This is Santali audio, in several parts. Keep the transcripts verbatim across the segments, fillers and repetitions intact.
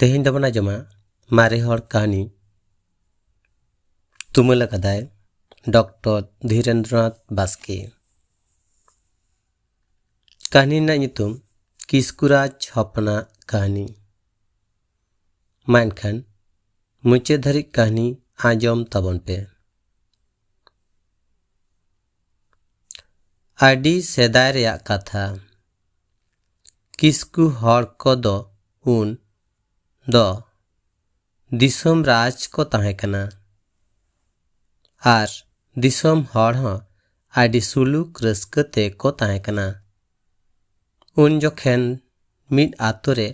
ᱛᱮᱦᱮᱧ ᱫᱚᱵᱚᱱ ᱟᱸᱡᱚᱢᱟ ᱢᱟᱨᱮ ᱦᱚᱲ ᱠᱟᱹᱦᱱᱤ᱾ ᱛᱩᱢᱟᱹᱞ ᱟᱠᱟᱫᱟᱭ ᱰᱚᱠᱴᱚᱨ ᱫᱷᱤᱨᱮᱱᱫᱨᱚᱱᱟᱛᱷ ᱵᱟᱥᱠᱮ᱾ ᱠᱟᱹᱦᱱᱤ ᱨᱮᱱᱟᱜ ᱧᱩᱛᱩᱢ ᱠᱤᱥᱠᱩᱨᱟᱡᱽ ᱦᱚᱯᱚᱱᱟᱜ ᱠᱟᱹᱦᱱᱤ᱾ ᱢᱟ ᱮᱱᱠᱷᱟᱱ ᱢᱩᱪᱟᱹᱫ ᱫᱷᱟᱹᱨᱤᱡ ᱠᱟᱹᱦᱱᱤ ᱟᱸᱡᱚᱢ ᱛᱟᱵᱚᱱ ᱯᱮ᱾ ᱟᱹᱰᱤ ᱥᱮᱫᱟᱭ ᱨᱮᱭᱟᱜ ᱠᱟᱛᱷᱟ᱾ ᱠᱤᱥᱠᱩ ᱦᱚᱲ ᱠᱚᱫᱚ ᱩᱱ ᱫᱚ ᱫᱤᱥᱚᱢ ᱨᱟᱡᱽ ᱠᱚ ᱛᱟᱦᱮᱸ ᱠᱟᱱᱟ᱾ ᱟᱨ ᱫᱤᱥᱚᱢ ᱦᱚᱲ ᱦᱚᱸ ᱟᱹᱰᱤ ᱥᱩᱞᱩᱠ ᱨᱟᱹᱥᱠᱟᱹ ᱛᱮ ᱠᱚ ᱛᱟᱦᱮᱸ ᱠᱟᱱᱟ᱾ ᱩᱱ ᱡᱚᱠᱷᱮᱱ ᱢᱤᱫ ᱟᱛᱳ ᱨᱮ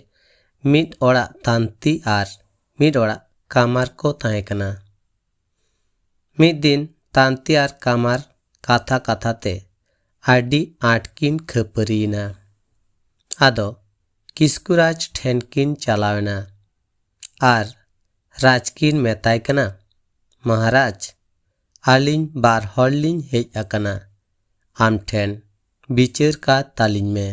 ᱢᱤᱫ ᱚᱲᱟᱜ ᱛᱟᱱᱛᱤ ᱟᱨ ᱢᱤᱫ ᱚᱲᱟᱜ ᱠᱟᱢᱟᱨ ᱠᱚ ᱛᱟᱦᱮᱸ ᱠᱟᱱᱟ᱾ ᱢᱤᱫ ᱫᱤᱱ ᱛᱟᱱᱛᱤ ᱟᱨ ᱠᱟᱢᱟᱨ ᱠᱟᱛᱷᱟ ᱠᱟᱛᱷᱟ ᱛᱮ ᱟᱹᱰᱤ ᱟᱸᱴ ᱠᱤᱱ ᱠᱷᱟᱹᱯᱟᱹᱨᱤᱭᱮᱱᱟ᱾ ᱟᱫᱚ ᱠᱤᱥᱠᱩᱨᱟᱡᱽ ᱴᱷᱮᱱ ᱠᱤᱱ ᱪᱟᱞᱟᱣᱮᱱᱟ ᱟᱨ ᱨᱟᱡᱽ ᱠᱤᱱ ᱢᱮᱛᱟᱭ ᱠᱟᱱᱟ, "ᱢᱚᱦᱟᱨᱟᱡᱽ, ᱟᱹᱞᱤᱧ ᱵᱟᱨ ᱦᱚᱲ ᱞᱤᱧ ᱦᱮᱡ ᱟᱠᱟᱱᱟ ᱟᱢ ᱴᱷᱮᱱ, ᱵᱤᱪᱟᱹᱨ ᱠᱟᱛᱟᱞᱤᱧ ᱢᱮ᱾"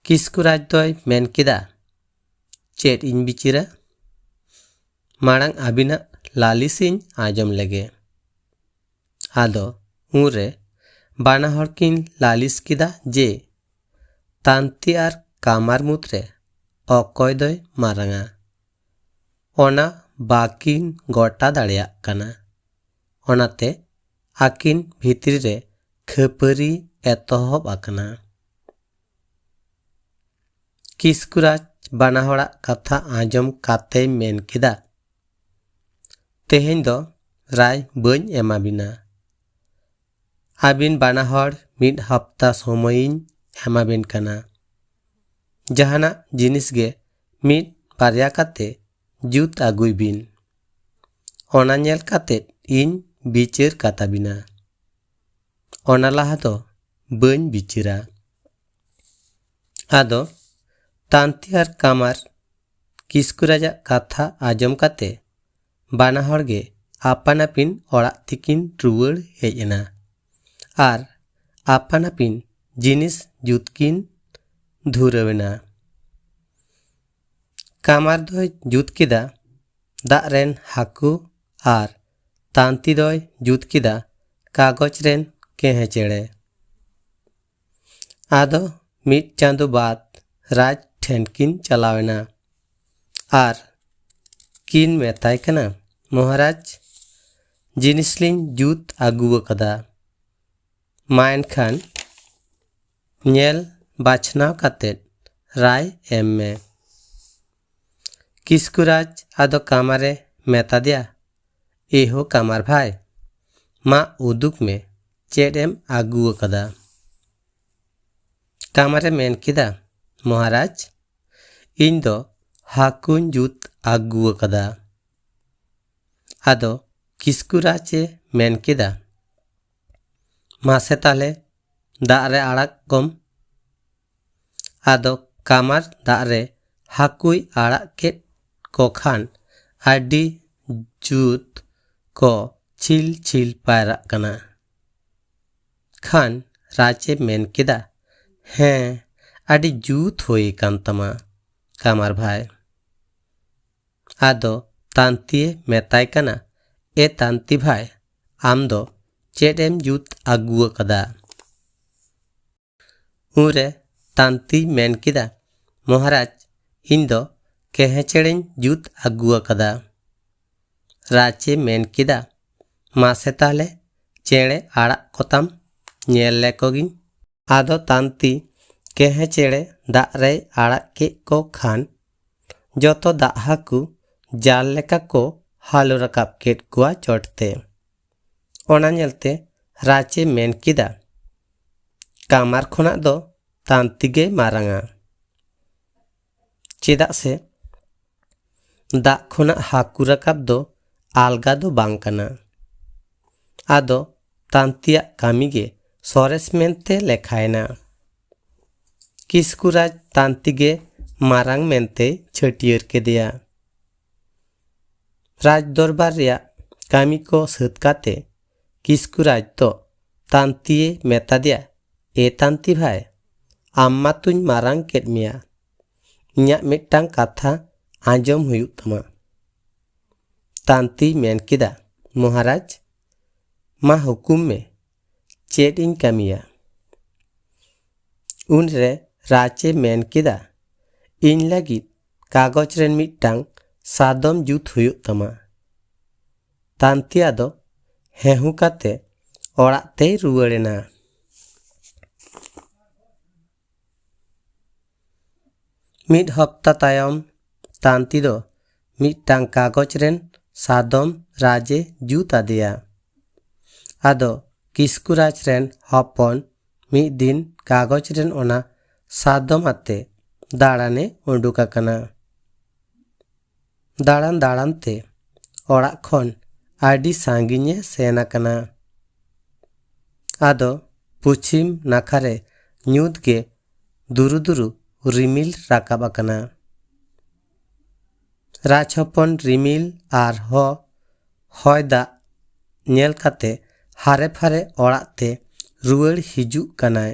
ᱠᱤᱥᱠᱩᱨᱟᱡᱽ ᱫᱚᱭ ᱢᱮᱱ ᱠᱮᱫᱟ, "ᱪᱮᱫ ᱤᱧ ᱵᱤᱪᱟᱹᱨᱟ? ᱢᱟᱲᱟᱝ ᱟᱹᱵᱤᱱᱟᱜ ᱞᱟᱹᱞᱤᱥ ᱤᱧ ᱟᱸᱡᱚᱢ ᱞᱮᱜᱮ᱾" ᱟᱫᱚ ᱩᱱᱨᱮ ᱵᱟᱱᱟ ᱦᱚᱲ ᱠᱤᱱ ᱞᱟᱹᱞᱤᱥ ᱠᱮᱫᱟ ᱡᱮ ᱛᱟᱱᱛᱤ ᱟᱨ ᱠᱟᱢᱟᱨ ᱢᱩᱫᱽᱨᱮ ᱚᱠᱚᱭ ᱫᱚᱭ ᱢᱟᱨᱟᱝᱟ, ᱚᱱᱟ ᱵᱟᱹᱠᱤᱱ ᱜᱚᱴᱟ ᱫᱟᱲᱮᱭᱟᱜ ᱠᱟᱱᱟ᱾ ᱚᱱᱟᱛᱮ ᱟᱹᱠᱤᱱ ᱵᱷᱤᱛᱨᱤ ᱨᱮ ᱠᱷᱟᱹᱯᱟᱹᱨᱤ ᱮᱛᱚᱦᱚᱵ ᱟᱠᱟᱱᱟ᱾ ᱠᱤᱥᱠᱩᱨᱟᱡᱽ ᱵᱟᱱᱟ ᱦᱚᱲᱟᱜ ᱠᱟᱛᱷᱟ ᱟᱸᱡᱚᱢ ᱠᱟᱛᱮᱭ ᱢᱮᱱ ᱠᱮᱫᱟ, "ᱛᱮᱦᱮᱧ ᱫᱚ ᱨᱟᱭ ᱵᱟᱹᱧ ᱮᱢᱟ ᱵᱤᱱᱟ᱾ ᱟᱹᱵᱤᱱ ᱵᱟᱱᱟ ᱦᱚᱲ ᱢᱤᱫ ᱦᱟᱯᱛᱟ ᱥᱚᱢᱚᱭᱤᱧ ᱮᱢᱟ ᱵᱤᱱ ᱠᱟᱱᱟ᱾ ᱡᱟᱦᱟᱱᱟᱜ ᱡᱤᱱᱤᱥ ᱜᱮ ᱢᱤᱫ ᱵᱟᱨᱭᱟ ᱠᱟᱛᱮ ᱡᱩᱛ ᱟᱹᱜᱩᱭ ᱵᱤᱱ᱾ ᱚᱱᱟ ᱧᱮᱞ ᱠᱟᱛᱮ ᱤᱧ ᱵᱤᱪᱟᱹᱨ ᱠᱟᱛᱟ ᱵᱤᱱᱟ᱾ ᱚᱱᱟ ᱞᱟᱦᱟ ᱫᱚ ᱵᱟᱹᱧ ᱵᱤᱪᱟᱹᱨᱟ᱾" ᱟᱫᱚ ᱛᱟᱱᱛᱤ ᱟᱨ ᱠᱟᱢᱟᱨ ᱠᱤᱥᱠᱩᱨᱟᱡᱟᱜ ᱠᱟᱛᱷᱟ ᱟᱸᱡᱚᱢ ᱠᱟᱛᱮ ᱵᱟᱱᱟ ᱦᱚᱲ ᱜᱮ ᱟᱯᱟᱱ ᱟᱹᱯᱤᱱ ᱚᱲᱟᱜ ᱛᱮᱠᱤᱱ ᱨᱩᱣᱟᱹᱲ ᱦᱮᱡ ᱮᱱᱟ ᱟᱨ ᱟᱯᱟᱱ ᱟᱹᱯᱤᱱ ᱡᱤᱱᱤᱥ ᱡᱩᱛ ᱠᱤᱱ ᱫᱷᱩᱨᱟᱹᱣ ᱮᱱᱟ᱾ ᱠᱟᱢᱟᱨ ᱫᱚᱭ ᱡᱩᱛ ᱠᱮᱫᱟ ᱫᱟᱜ ᱨᱮᱱ ᱦᱟᱹᱠᱩ ᱟᱨ ᱛᱟᱱᱛᱤ ᱫᱚᱭ ᱡᱩᱛ ᱠᱮᱫᱟ ᱠᱟᱜᱚᱡᱽ ᱨᱮᱱ ᱠᱮᱦᱮᱸ ᱪᱮᱬᱮ᱾ ᱟᱫᱚ ᱢᱤᱫ ᱪᱟᱸᱫᱚ ᱵᱟᱫ ᱨᱟᱡᱽ ᱴᱷᱮᱱ ᱠᱤᱱ ᱪᱟᱞᱟᱣ ᱮᱱᱟ ᱟᱨ ᱠᱤᱱ ᱢᱮᱛᱟᱭ ᱠᱟᱱᱟ, "ᱢᱚᱦᱟᱨᱟᱡᱽ, ᱡᱤᱱᱤᱥ ᱞᱤᱧ ᱡᱩᱛ ᱟᱹᱜᱩ ᱟᱠᱟᱫᱟ, ᱢᱟ ᱮᱱᱠᱷᱟᱱ ᱧᱮᱞ ᱵᱟᱪᱷᱱᱟᱣ ᱠᱟᱛᱮ ᱨᱟᱭ ᱮᱢ ᱢᱮ᱾" ᱠᱤᱥᱠᱩ ᱨᱟᱡᱽ ᱟᱫᱚ ᱠᱟᱢᱟᱨᱮ ᱢᱮᱛᱟ ᱫᱮᱭᱟ, "ᱮ ᱦᱳ ᱠᱟᱢᱟᱨ ᱵᱷᱟᱭ, ᱢᱟ ᱩᱫᱩᱜ ᱢᱮ, ᱪᱮᱫ ᱮᱢ ᱟᱹᱜᱩ ᱟᱠᱟᱫᱟ?" ᱠᱟᱢᱟᱨᱮ ᱢᱮᱱ ᱠᱮᱫᱟ, "ᱢᱚᱦᱟᱨᱟᱡᱽ, ᱤᱧ ᱫᱚ ᱦᱟᱹᱠᱩᱧ ᱡᱩᱛ ᱟᱹᱜᱩ ᱟᱠᱟᱫᱟ᱾" ᱟᱫᱚ ᱠᱤᱥᱠᱩ ᱨᱟᱡᱽ ᱮ ᱢᱮᱱ ᱠᱮᱫᱟ, "ᱢᱟᱥᱮ ᱛᱟᱦᱞᱮ ᱫᱟᱜ ᱨᱮ ᱟᱲᱟᱜ ᱠᱚᱢ᱾" ᱟᱫᱚ ᱠᱟᱢᱟᱨ ᱫᱟᱜ ᱨᱮ ᱦᱟᱹᱠᱩᱭ ᱟᱲᱟᱜ ᱠᱮᱫ ᱠᱚ ᱠᱷᱟᱱ ᱟᱹᱰᱤ ᱡᱩᱛ ᱠᱚ ᱪᱷᱤᱞ ᱪᱷᱤᱞ ᱯᱟᱭᱨᱟᱜ ᱠᱟᱱᱟ᱾ ᱠᱷᱟᱱ ᱨᱟᱡᱽ ᱮ ᱢᱮᱱ ᱠᱮᱫᱟ, "ᱦᱮᱸ, ᱟᱹᱰᱤ ᱡᱩᱛ ᱦᱩᱭ ᱟᱠᱟᱱ ᱛᱟᱢᱟ ᱠᱟᱢᱟᱨ ᱵᱷᱟᱭ᱾" ᱟᱫᱚ ᱛᱟᱱᱛᱤᱭᱮ ᱢᱮᱛᱟᱭ ᱠᱟᱱᱟ, "ᱮ ᱛᱟᱱᱛᱤ ᱵᱷᱟᱭ, ᱟᱢ ᱫᱚ ᱪᱮᱫ ᱮᱢ ᱡᱩᱛ ᱟᱹᱜᱩ ᱟᱠᱟᱫᱟ?" ᱩᱱᱨᱮ ᱛᱟᱱᱛᱤᱭ ᱢᱮᱱ ᱠᱮᱫᱟ, "ᱢᱚᱦᱟᱨᱟᱡᱽ, ᱤᱧ ᱫᱚ ᱠᱮᱦᱮᱸ ᱪᱮᱬᱮᱧ ᱡᱩᱛ ᱟᱹᱜᱩ ᱟᱠᱟᱫᱟ᱾" ᱨᱟᱡᱽ ᱮ ᱢᱮᱱ ᱠᱮᱫᱟ, "ᱢᱟᱥᱮ ᱛᱟᱦᱞᱮ ᱪᱮᱬᱮ ᱟᱲᱟᱜ ᱠᱚᱛᱟᱢ, ᱧᱮᱞ ᱞᱮᱠᱚ ᱜᱤᱧ᱾" ᱟᱫᱚ ᱛᱟᱱᱛᱤ ᱠᱮᱦᱮᱸ ᱪᱮᱬᱮ ᱫᱟᱜ ᱨᱮᱭ ᱟᱲᱟᱜ ᱠᱮᱫ ᱠᱚ ᱠᱷᱟᱱ ᱡᱚᱛᱚ ᱫᱟᱜ ᱦᱟᱹᱠᱩ ᱡᱟᱞ ᱞᱮᱠᱟ ᱠᱚ ᱦᱟᱞᱚ ᱨᱟᱠᱟᱵ ᱠᱮᱫ ᱠᱚᱣᱟ ᱪᱚᱴ ᱛᱮ᱾ ᱚᱱᱟ ᱧᱮᱞᱛᱮ ᱨᱟᱡᱽ ᱮ ᱢᱮᱱ ᱠᱮᱫᱟ, "ᱠᱟᱢᱟᱨ ᱠᱷᱚᱱᱟᱜ ᱫᱚ ᱛᱟᱱᱛᱤ ᱜᱮ ᱢᱟᱨᱟᱝᱟ᱾ ᱪᱮᱫᱟᱜ ᱥᱮ ᱫᱟᱜ ᱠᱷᱚᱱᱟᱜ ᱦᱟᱹᱠᱩ ᱨᱟᱠᱟᱵ ᱫᱚ ᱟᱞᱜᱟ ᱫᱚ ᱵᱟᱝ ᱠᱟᱱᱟ᱾" ᱟᱫᱚ ᱛᱟᱱᱛᱤᱭᱟᱜ ᱠᱟᱹᱢᱤ ᱜᱮ ᱥᱚᱨᱮᱥ ᱢᱮᱱᱛᱮ ᱞᱮᱠᱷᱟᱭᱮᱱᱟ᱾ ᱠᱤᱥᱠᱩ ᱨᱟᱡᱽ ᱛᱟᱱᱛᱤ ᱜᱮ ᱢᱟᱨᱟᱝ ᱢᱮᱱᱛᱮ ᱪᱷᱟᱹᱴᱭᱟᱹᱨ ᱠᱮᱫᱮᱭᱟ᱾ ᱨᱟᱡᱽ ᱫᱚᱨᱵᱟᱨ ᱨᱮᱭᱟᱜ ᱠᱟᱹᱢᱤ ᱠᱚ ᱥᱟᱹᱛ ᱠᱟᱛᱮ ᱠᱤᱥᱠᱩ ᱨᱟᱡᱽ ᱫᱚ ᱛᱟᱱᱛᱤᱭᱮ ᱢᱮᱛᱟ ᱫᱮᱭᱟ, "ᱮ ᱛᱟᱱᱛᱤ ᱵᱷᱟᱭ, ᱟᱢ ᱢᱟᱛᱚᱧ ᱢᱟᱨᱟᱝ ᱠᱮᱫ ᱢᱮᱭᱟ, ᱤᱧᱟᱹᱜ ᱢᱤᱫᱴᱟᱝ ᱠᱟᱛᱷᱟ ᱟᱸᱡᱚᱢ ᱦᱩᱭᱩᱜ ᱛᱟᱢᱟ᱾ ᱛᱟᱱᱛᱤᱭ ᱢᱮᱱ ᱠᱮᱫᱟ, ᱢᱚᱦᱟᱨᱟᱡᱽ, ᱢᱟ ᱦᱩᱠᱩᱢ ᱢᱮ, ᱪᱮᱫ ᱤᱧ ᱠᱟᱹᱢᱤᱭᱟ? ᱩᱱᱨᱮ ᱨᱟᱡᱽ ᱮ ᱢᱮᱱ ᱠᱮᱫᱟ, ᱤᱧ ᱞᱟᱹᱜᱤᱫ ᱠᱟᱜᱚᱡᱽ ᱨᱮᱱ ᱢᱤᱫᱴᱟᱝ ᱥᱟᱫᱚᱢ ᱡᱩᱛ ᱦᱩᱭᱩᱜ ᱛᱟᱢᱟ᱾ ᱛᱟᱱᱛᱤ ᱟᱫᱚ ᱦᱮᱸᱦᱩ ᱠᱟᱛᱮ ᱚᱲᱟᱜ ᱛᱮᱭ ᱨᱩᱣᱟᱹᱲ ᱮᱱᱟ᱾ ᱢᱤᱫ ᱦᱚᱯᱛᱟ ᱛᱟᱭᱚᱢ ᱛᱟᱱᱛᱤ ᱫᱚ ᱢᱤᱫᱴᱟᱝ ᱠᱟᱜᱚᱡᱽ ᱨᱮᱱ ᱥᱟᱫᱚᱢ ᱨᱟᱡᱽ ᱮ ᱡᱩᱛ ᱟᱫᱮᱭᱟ᱾ ᱟᱫᱚ ᱠᱤᱥᱠᱩ ᱨᱟᱡᱽ ᱨᱮᱱ ᱦᱚᱯᱚᱱ ᱢᱤᱫ ᱫᱤᱱ ᱠᱟᱜᱚᱡᱽ ᱨᱮᱱ ᱚᱱᱟ ᱥᱟᱫᱚᱢ ᱟᱛᱮ ᱫᱟᱬᱟᱱᱮ ᱩᱰᱩᱠ ᱟᱠᱟᱱᱟ᱾ ᱫᱟᱬᱟᱱ ᱫᱟᱬᱟᱱ ᱛᱮ ᱚᱲᱟᱜ ᱠᱷᱚᱱ ᱟᱹᱰᱤ ᱥᱟᱺᱜᱤᱧᱮ ᱥᱮᱱ ᱟᱠᱟᱱᱟ᱾ ᱟᱫᱚ ᱯᱚᱪᱷᱤᱢ ᱱᱟᱠᱷᱟ ᱨᱮ ᱧᱩᱛ ᱜᱮ ᱫᱩᱨᱩ ᱫᱩᱨᱩ ᱨᱤᱢᱤᱞ ᱨᱟᱠᱟᱵ ᱟᱠᱟᱱᱟ᱾ ᱨᱟᱡᱽ ᱦᱚᱯᱚᱱ ᱨᱤᱢᱤᱞ ᱟᱨ ᱦᱚ-, ᱦᱚᱭ ᱫᱟᱜ ᱧᱮᱞ ᱠᱟᱛᱮ ᱦᱟᱨᱮ ᱯᱷᱟᱨᱮ ᱚᱲᱟᱜ ᱛᱮ ᱨᱩᱣᱟᱹᱲ ᱦᱤᱡᱩᱜ ᱠᱟᱱᱟᱭ᱾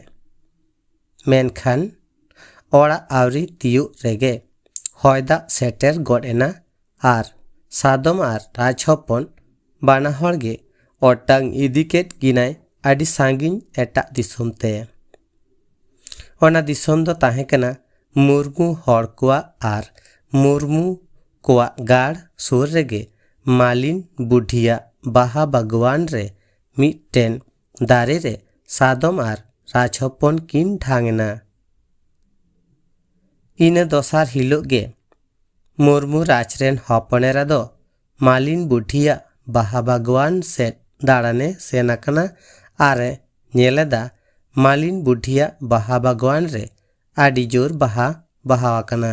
ᱢᱮᱱᱠᱷᱟᱱ ᱚᱲᱟᱜ ᱟᱹᱣᱨᱤ ᱛᱤᱭᱳᱜ ᱨᱮᱜᱮ ᱦᱚᱭ ᱫᱟᱜ ᱥᱮᱴᱮᱨ ᱜᱚᱫ ᱮᱱᱟ ᱟᱨ ᱥᱟᱫᱚᱢ ᱟᱨ ᱨᱟᱡᱽ ᱦᱚᱯᱚᱱ ᱵᱟᱱᱟ ᱦᱚᱲ ᱜᱮ ᱚᱴᱟᱝ ᱤᱫᱤ ᱠᱮᱫ ᱠᱤᱱᱟᱭ ᱟᱹᱰᱤ ᱥᱟᱺᱜᱤᱧ ᱮᱴᱟᱜ ᱫᱤᱥᱚᱢ ᱛᱮ᱾ ᱚᱱᱟ ᱫᱤᱥᱚᱢ ᱫᱚ ᱛᱟᱦᱮᱸ ᱠᱟᱱᱟ ᱢᱩᱨᱢᱩ ᱦᱚᱲ ᱠᱚᱣᱟᱜ ᱟᱨ ᱢᱩᱨᱢᱩ ᱠᱚᱣᱟᱜ ᱜᱟᱲ ᱥᱩᱨ ᱨᱮᱜᱮ ᱢᱟᱞᱤᱱ ᱵᱩᱰᱷᱤᱭᱟᱜ ᱵᱟᱦᱟ ᱵᱟᱜᱽᱣᱟᱱ ᱨᱮ ᱢᱤᱫᱴᱮᱱ ᱫᱟᱨᱮ ᱨᱮ ᱥᱟᱫᱚᱢ ᱟᱨ ᱨᱟᱡᱽ ᱦᱚᱯᱚᱱ ᱠᱤᱱ ᱰᱷᱟᱝ ᱮᱱᱟ᱾ ᱤᱱᱟᱹ ᱫᱚᱥᱟᱨ ᱦᱤᱞᱳᱜ ᱜᱮ ᱢᱩᱨᱢᱩ ᱨᱟᱡᱽ ᱨᱮᱱ ᱦᱚᱯᱚᱱ ᱮᱨᱟ ᱫᱚ ᱢᱟᱞᱤᱱ ᱵᱩᱰᱷᱤᱭᱟᱜ ᱵᱟᱦᱟ ᱵᱟᱜᱽᱣᱟᱱ ᱥᱮᱫ ᱫᱟᱬᱟᱱᱮ ᱥᱮᱱ ᱟᱠᱟᱱᱟ ᱟᱨ ᱮ ᱧᱮᱞ ᱮᱫᱟ ᱢᱟᱞᱤᱱ ᱵᱩᱰᱷᱤᱭᱟᱜ ᱵᱟᱦᱟ ᱵᱟᱜᱽᱣᱟᱱ ᱨᱮ ᱟᱹᱰᱤ ᱡᱳᱨ ᱵᱟᱦᱟ ᱵᱟᱦᱟ ᱟᱠᱟᱱᱟ᱾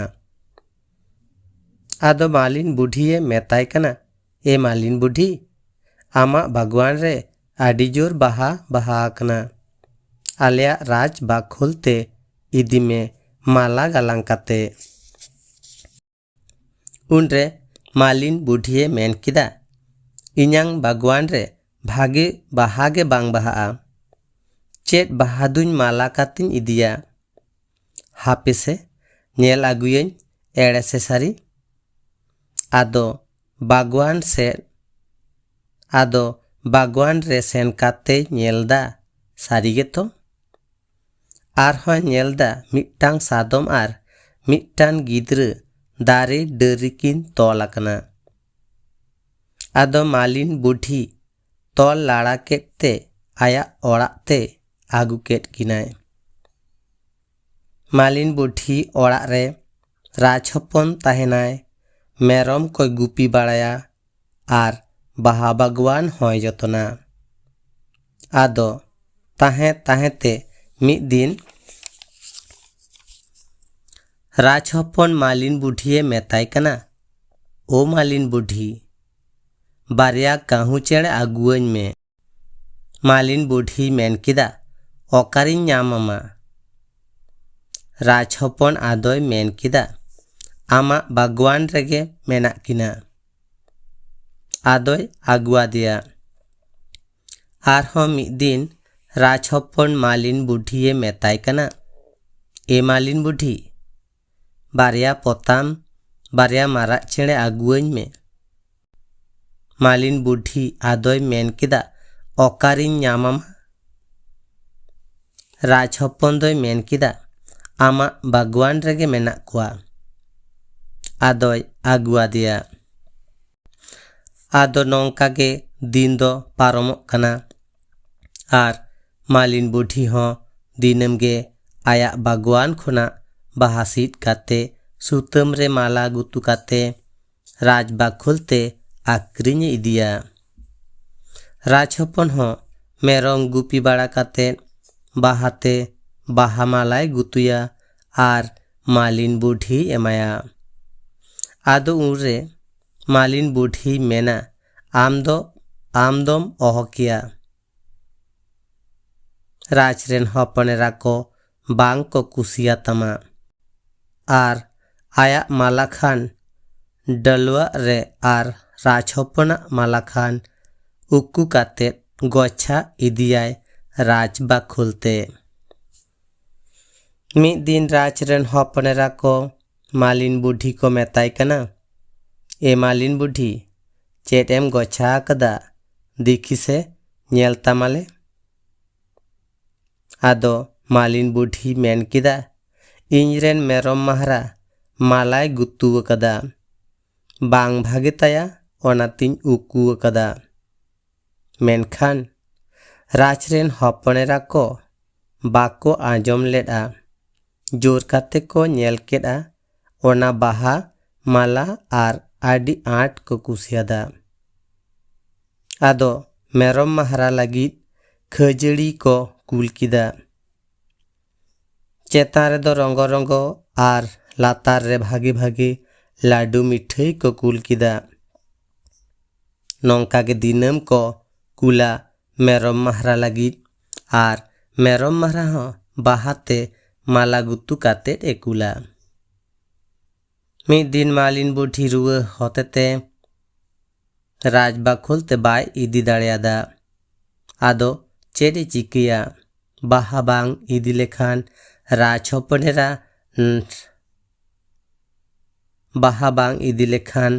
ᱟᱫᱚ ᱢᱟᱞᱤᱱ ᱵᱩᱰᱷᱤᱭᱮ ᱢᱮᱛᱟᱭ ᱠᱟᱱᱟ, ᱮ ᱢᱟᱞᱤᱱ ᱵᱩᱰᱷᱤ, ᱟᱢᱟᱜ ᱵᱟᱜᱽᱣᱟᱱ ᱨᱮ ᱟᱹᱰᱤ ᱡᱳᱨ ᱵᱟᱦᱟ ᱵᱟᱦᱟ ᱟᱠᱟᱱᱟ᱾ ᱟᱞᱮᱭᱟᱜ ᱨᱟᱡᱽ ᱵᱟᱠᱷᱳᱞ ᱛᱮ ᱤᱫᱤ ᱢᱮ ᱢᱟᱞᱟ ᱜᱟᱞᱟᱝ ᱠᱟᱛᱮ᱾ ᱩᱱᱨᱮ ᱢᱟᱞᱤᱱ ᱵᱩᱰᱷᱤᱭᱮ ᱢᱮᱱ ᱠᱮᱫᱟ, ᱤᱧᱟᱝ ᱵᱟᱜᱽᱣᱟᱱ ᱨᱮ ᱵᱷᱟᱜᱮ ᱵᱟᱦᱟ ᱜᱮ ᱵᱟᱝ ᱵᱟᱦᱟᱜᱼᱟ᱾ ᱪᱮᱫ ᱵᱟᱦᱟ ᱫᱩᱧ ᱢᱟᱞᱟ ᱠᱟᱛᱮᱧ ᱤᱫᱤᱭᱟ? ᱦᱟᱯᱮ ᱥᱮ, ᱧᱮᱞ ᱟᱹᱜᱩᱭᱟᱹᱧ ᱮᱲᱮ ᱥᱮ ᱥᱟᱹᱨᱤ᱾ ᱟᱫᱚ ᱵᱟᱜᱽᱣᱟᱱ ᱥᱮᱫ, ᱟᱫᱚ ᱵᱟᱜᱽᱣᱟᱱ ᱨᱮ ᱥᱮᱱ ᱠᱟᱛᱮᱭ ᱧᱮᱞ ᱫᱟ, ᱥᱟᱹᱨᱤ ᱜᱮᱛᱚ? ᱟᱨᱦᱚᱸ ᱧᱮᱞ ᱫᱟ ᱢᱤᱫᱴᱟᱝ ᱥᱟᱫᱚᱢ ᱟᱨ ᱢᱤᱫᱴᱟᱝ ᱜᱤᱫᱽᱨᱟᱹ ᱫᱟᱨᱮ ᱰᱟᱹᱨ ᱨᱮᱠᱤᱱ ᱛᱚᱞ ᱟᱠᱟᱱᱟ᱾ ᱟᱫᱚ ᱢᱟᱞᱤᱱ ᱵᱩᱰᱷᱤ ᱛᱚᱞ ᱞᱟᱲᱟ ᱠᱮᱫ ᱛᱮ ᱟᱭᱟᱜ ᱚᱲᱟᱜ ᱛᱮ ᱟᱹᱜᱩ ᱠᱮᱫ ᱠᱤᱱᱟᱭ᱾ ᱢᱟᱞᱤᱱ ᱵᱩᱰᱷᱤ ᱚᱲᱟᱜ ᱨᱮ ᱨᱟᱡᱽ ᱦᱚᱯᱚᱱ ᱛᱟᱦᱮᱱᱟᱭ, ᱢᱮᱨᱚᱢ ᱠᱚᱭ ᱜᱩᱯᱤ ᱵᱟᱲᱟᱭᱟ ᱟᱨ ᱵᱟᱦᱟ ᱵᱟᱜᱽᱣᱟᱱ ᱦᱚᱸᱭ ᱡᱚᱛᱚᱱᱟ᱾ ᱟᱫᱚ ᱛᱟᱦᱮᱸ ᱛᱟᱦᱮᱸ ᱛᱮ ᱢᱤᱫ ᱫᱤᱱ ᱨᱟᱡᱽ ᱦᱚᱯᱚᱱ ᱢᱟᱞᱤᱱ ᱵᱩᱰᱷᱤᱭᱮ ᱢᱮᱛᱟᱭ ᱠᱟᱱᱟ, "ᱳ ᱢᱟᱞᱤᱱ ᱵᱩᱰᱷᱤ, ᱵᱟᱨᱭᱟ ᱠᱟᱹᱦᱩ ᱪᱮᱬᱮ ᱟᱹᱜᱩᱣᱟᱹᱧ ᱢᱮ᱾" ᱢᱟᱞᱤᱱ ᱵᱩᱰᱷᱤᱭ ᱢᱮᱱ ᱠᱮᱫᱟ, "ᱚᱠᱟᱨᱤᱧ ᱧᱟᱢ ᱟᱢᱟ?" ᱨᱟᱡᱽ ᱦᱚᱯᱚᱱ ᱟᱫᱚᱭ ᱢᱮᱱ ᱠᱮᱫᱟ, "ᱟᱢᱟᱜ ᱵᱟᱜᱽᱣᱟᱱ ᱨᱮᱜᱮ ᱢᱮᱱᱟᱜ ᱠᱤᱱᱟ᱾" ᱟᱫᱚᱭ ᱟᱹᱜᱩᱣᱟᱫᱮᱭᱟ᱾ ᱟᱨᱦᱚᱸ ᱢᱤᱫ ᱫᱤᱱ ᱨᱟᱡᱽ ᱦᱚᱯᱚᱱ ᱢᱟᱞᱤᱱ ᱵᱩᱰᱷᱤᱭᱮ ᱢᱮᱛᱟᱭ ᱠᱟᱱᱟ, "ᱮ ᱢᱟᱞᱤᱱ ᱵᱩᱰᱷᱤ, ᱵᱟᱨᱭᱟ ᱯᱚᱛᱟᱢ, ᱵᱟᱨᱭᱟ ᱢᱟᱨᱟᱜ ᱪᱮᱬᱮ ᱟᱹᱜᱩᱣᱟᱹᱧ ᱢᱮ᱾" ᱢᱟᱞᱤᱱ ᱵᱩᱰᱷᱤ ᱟᱫᱚᱭ ᱢᱮᱱ ᱠᱮᱫᱟ, "ᱚᱠᱟᱨᱤᱧ ᱧᱟᱢᱟᱢᱟ?" ᱨᱟᱡᱽ ᱦᱚᱯᱚᱱ ᱫᱚᱭ ᱢᱮᱱ ᱠᱮᱫᱟ, "ᱟᱢᱟᱜ ᱵᱟᱜᱽᱣᱟᱱ ᱨᱮᱜᱮ ᱢᱮᱱᱟᱜ ᱠᱚᱣᱟ᱾" ᱟᱫᱚᱭ ᱟᱹᱜᱩᱣᱟᱫᱮᱭᱟ᱾ ᱟᱫᱚ ᱱᱚᱝᱠᱟ ᱜᱮ ᱫᱤᱱ ᱫᱚ ᱯᱟᱨᱚᱢᱚᱜ ᱠᱟᱱᱟ᱾ ᱟᱨ ᱢᱟᱞᱤᱱ ᱵᱩᱰᱷᱤ ᱦᱚᱸ ᱫᱤᱱᱟᱹᱢ ᱜᱮ ᱟᱭᱟᱜ ᱵᱟᱜᱽᱣᱟᱱ ᱠᱷᱚᱱᱟᱜ ᱵᱟᱦᱟ ᱥᱤᱫ ᱠᱟᱛᱮ, ᱥᱩᱛᱟᱹᱢ ᱨᱮ ᱢᱟᱞᱟ ᱜᱩᱛᱩ ᱠᱟᱛᱮ, ᱨᱟᱡᱽ ᱵᱟᱠᱷᱳᱞ ᱛᱮ ᱟᱠᱷᱨᱤᱧ ᱮ ᱤᱫᱤᱭᱟ᱾ ᱨᱟᱡᱽ ᱦᱚᱯᱚᱱ ᱦᱚᱸ ᱢᱮᱨᱚᱢ ᱜᱩᱯᱤ ᱵᱟᱲᱟ ᱠᱟᱛᱮ ᱵᱟᱦᱟ ᱛᱮ ᱵᱟᱦᱟ ᱢᱟᱞᱟᱭ ᱜᱩᱛᱩᱭᱟ ᱟᱨ ᱢᱟᱞᱤᱱ ᱵᱩᱰᱷᱤᱭ ᱮᱢᱟᱭᱟ᱾ ᱟᱫᱚ ᱩᱱᱨᱮ ᱢᱟᱞᱤᱱ ᱵᱩᱰᱷᱤᱭ ᱢᱮᱱᱟ, "ᱟᱢ ᱫᱚ, ᱟᱢ ᱫᱚᱢ ᱚᱦᱚ ᱠᱮᱭᱟ᱾ ᱨᱟᱡᱽ ᱨᱮᱱ ᱦᱚᱯᱚᱱ ᱮᱨᱟ ᱠᱚ ᱵᱟᱝ ᱠᱚ ᱠᱩᱥᱤᱭᱟᱛᱟᱢᱟ᱾" ᱟᱨ ᱟᱭᱟᱜ ᱢᱟᱞᱟ ᱠᱷᱟᱱ ᱰᱟᱹᱞᱣᱟᱹᱜ ᱨᱮ ᱟᱨ ᱨᱟᱡᱽ ᱦᱚᱯᱚᱱᱟᱜ ᱢᱟᱞᱟ ᱠᱷᱟᱱ ᱩᱠᱩ ᱠᱟᱛᱮ ᱜᱚᱪᱷᱟ ᱤᱫᱤᱭᱟᱭ ᱨᱟᱡᱽ ᱵᱟᱠᱷᱳᱞ ᱛᱮ᱾ ᱢᱤᱫ ᱫᱤᱱ ᱨᱟᱡᱽ ᱨᱮᱱ ᱦᱚᱯᱚᱱ ᱮᱨᱟ ᱠᱚ ᱢᱟᱞᱤᱱ ᱵᱩᱰᱷᱤ ᱠᱚ ᱢᱮᱛᱟᱭ ᱠᱟᱱᱟ, "ᱮ ᱢᱟᱞᱤᱱ ᱵᱩᱰᱷᱤ, ᱪᱮᱫ ᱮᱢ ᱜᱚᱪᱷᱟ ᱟᱠᱟᱫᱟ? ᱫᱮᱠᱷᱤ ᱥᱮ, ᱧᱮᱞ ᱛᱟᱢᱟᱞᱮ᱾" ᱟᱫᱚ ᱢᱟᱞᱤᱱ ᱵᱩᱰᱷᱤ ᱢᱮᱱ ᱠᱮᱫᱟ, "ᱤᱧ ᱨᱮᱱ ᱢᱮᱨᱚᱢ ᱢᱟᱦᱟᱨᱟ ᱢᱟᱞᱟᱭ ᱜᱩᱛᱩ ᱟᱠᱟᱫᱟ᱾ ᱵᱟᱝ ᱵᱷᱟᱜᱮ ᱛᱟᱭᱟ, ᱚᱱᱟᱛᱤᱧ ᱩᱠᱩ ᱟᱠᱟᱫᱟ᱾" ᱢᱮᱱᱠᱷᱟᱱ ᱨᱟᱡᱽ ᱨᱮᱱ ᱦᱚᱯᱚᱱ ᱮᱨᱟ ᱠᱚ ᱵᱟᱠᱚ ᱟᱸᱡᱚᱢ ᱞᱮᱫᱼᱟ᱾ ᱡᱳᱨ ᱠᱟᱛᱮ ᱠᱚ ᱧᱮᱞ ᱠᱮᱫᱼᱟ ᱚᱱᱟ ᱵᱟᱦᱟ ᱢᱟᱞᱟ ᱟᱨ ᱟᱹᱰᱤ ᱟᱸᱴ ᱠᱚ ᱠᱩᱥᱤᱭᱟᱫᱟ᱾ ᱟᱫᱚ ᱢᱮᱨᱚᱢ ᱢᱟᱦᱟᱨᱟ ᱞᱟᱹᱜᱤᱫ ᱠᱷᱟᱹᱡᱟᱹᱲᱤ ᱠᱚ ᱠᱩᱞ ᱠᱮᱫᱟ᱾ ᱪᱮᱛᱟᱱ ᱨᱮᱫᱚ ᱨᱚᱸᱜᱚ ᱨᱚᱸᱜᱚ ᱟᱨ ᱞᱟᱛᱟᱨ ᱨᱮ ᱵᱷᱟᱜᱮ ᱵᱷᱟᱜᱮ ᱞᱟᱹᱰᱩ ᱢᱤᱴᱷᱟᱹᱭ ᱠᱚ ᱠᱩᱞ ᱠᱮᱫᱟ᱾ ᱱᱚᱝᱠᱟ ᱜᱮ ᱫᱤᱱᱟᱹᱢ ᱠᱚ ᱠᱩᱞᱟ ᱢᱮᱨᱚᱢ ᱢᱟᱦᱟᱨᱟ ᱞᱟᱹᱜᱤᱫ, ᱟᱨ ᱢᱮᱨᱚᱢ ᱢᱟᱦᱟᱨᱟ ᱦᱚᱸ ᱵᱟᱦᱟ ᱛᱮ ᱢᱟᱞᱟ ᱜᱩᱛᱩ ᱠᱟᱛᱮᱫ ᱮ ᱠᱩᱞᱟ᱾ ᱢᱤᱫ ᱫᱤᱱ ᱢᱟᱞᱤᱱ ᱵᱩᱰᱷᱤ ᱨᱩᱣᱟᱹ ᱦᱚᱛᱮᱛᱮ ᱨᱟᱡᱽ ᱵᱟᱠᱷᱳᱞ ᱛᱮ ᱵᱟᱭ ᱤᱫᱤ ᱫᱟᱲᱮᱭᱟᱫᱟ᱾ ᱟᱫᱚ ᱪᱮᱫ ᱮ ᱪᱤᱠᱟᱹᱭᱟ? ᱵᱟᱦᱟ ᱵᱟᱝ ᱤᱫᱤ ᱞᱮᱠᱷᱟᱱ ᱨᱟᱡᱽ ᱦᱚᱯᱚᱱ ᱮᱨᱟ, ᱵᱟᱦᱟ ᱵᱟᱝ ᱤᱫᱤ ᱞᱮᱠᱷᱟᱱ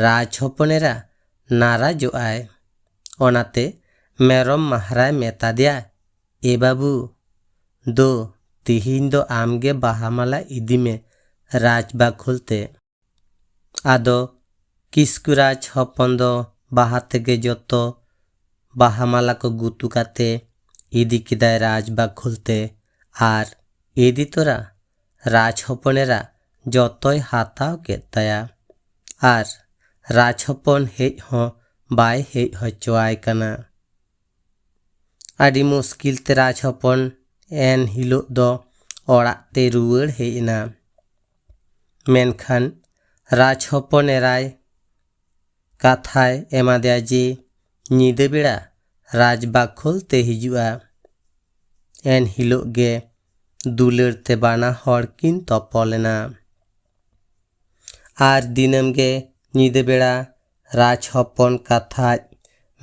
ᱨᱟᱡᱽ ᱦᱚᱯᱚᱱ ᱮᱨᱟ ᱱᱟᱨᱟᱡᱚᱜ ᱟᱭ᱾ ᱚᱱᱟᱛᱮ ᱢᱮᱨᱚᱢ ᱢᱟᱦᱟᱨᱟᱭ ᱢᱮᱛᱟ ᱫᱮᱭᱟ, "ᱮ ᱵᱟᱹᱵᱩ, ᱫᱳ, ᱛᱤᱦᱤᱧ ᱫᱚ ᱟᱢᱜᱮ ᱵᱟᱦᱟ ᱢᱟᱞᱟ ᱤᱫᱤ ᱢᱮ ᱨᱟᱡᱽ ᱵᱟᱠᱷᱳᱞ ᱛᱮ᱾" ᱟᱫᱚ ᱠᱤᱥᱠᱩ ᱨᱟᱡᱽ ᱦᱚᱯᱚᱱ ᱫᱚ ᱵᱟᱦᱟ ᱛᱮᱜᱮ ᱡᱚᱛᱚ ᱵᱟᱦᱟ ᱢᱟᱞᱟ ᱠᱚ ᱜᱩᱛᱩ ᱠᱟᱛᱮ ᱤᱫᱤ ᱠᱮᱫᱟᱭ ᱨᱟᱡᱽ ᱵᱟᱠᱷᱳᱞ ᱛᱮ, ᱟᱨ ᱤᱫᱤ ᱛᱚᱨᱟ ᱨᱟᱡᱽ ᱦᱚᱯᱚᱱ ᱮᱨᱟ ᱡᱚᱛᱚᱭ ᱦᱟᱛᱟᱣ ᱠᱮᱫ ᱛᱟᱭᱟ, ᱟᱨ ᱨᱟᱡᱽ ᱦᱚᱯᱚᱱ ᱦᱮᱡ ᱦᱚᱸ ᱵᱟᱭ ᱦᱮᱡ ᱦᱚᱪᱚᱣᱟᱭ ᱠᱟᱱᱟ᱾ ᱟᱹᱰᱤ ᱢᱩᱥᱠᱤᱞ ᱛᱮ ᱨᱟᱡᱽ ᱦᱚᱯᱚᱱ ᱮᱱ ᱦᱤᱞᱳᱜ ᱫᱚ ᱚᱲᱟᱜ ᱛᱮ ᱨᱩᱣᱟᱹᱲ ᱦᱮᱡ ᱮᱱᱟ᱾ ᱢᱮᱱᱠᱷᱟᱱ ᱨᱟᱡᱽ ᱦᱚᱯᱚᱱ ᱮᱨᱟᱭ ᱠᱟᱛᱷᱟᱭ ᱮᱢᱟᱫᱮᱭᱟ ᱡᱮ ᱧᱤᱫᱟᱹ ᱵᱮᱲᱟ ᱨᱟᱡᱽ ᱵᱟᱠᱷᱳᱞ ᱛᱮ ᱦᱤᱡᱩᱜᱼᱟ᱾ ᱮᱱ ᱦᱤᱞᱳᱜ ᱜᱮ ᱫᱩᱞᱟᱹᱲ ᱛᱮ ᱵᱟᱱᱟ ᱦᱚᱲ ᱠᱤᱱ ᱛᱚᱯᱚᱞ ᱮᱱᱟ᱾ ᱟᱨ ᱫᱤᱱᱟᱹᱢ ᱜᱮ ᱧᱤᱫᱟᱹ ᱵᱮᱲᱟ ᱨᱟᱡᱽ ᱦᱚᱯᱚᱱ ᱠᱟᱛᱷᱟᱡ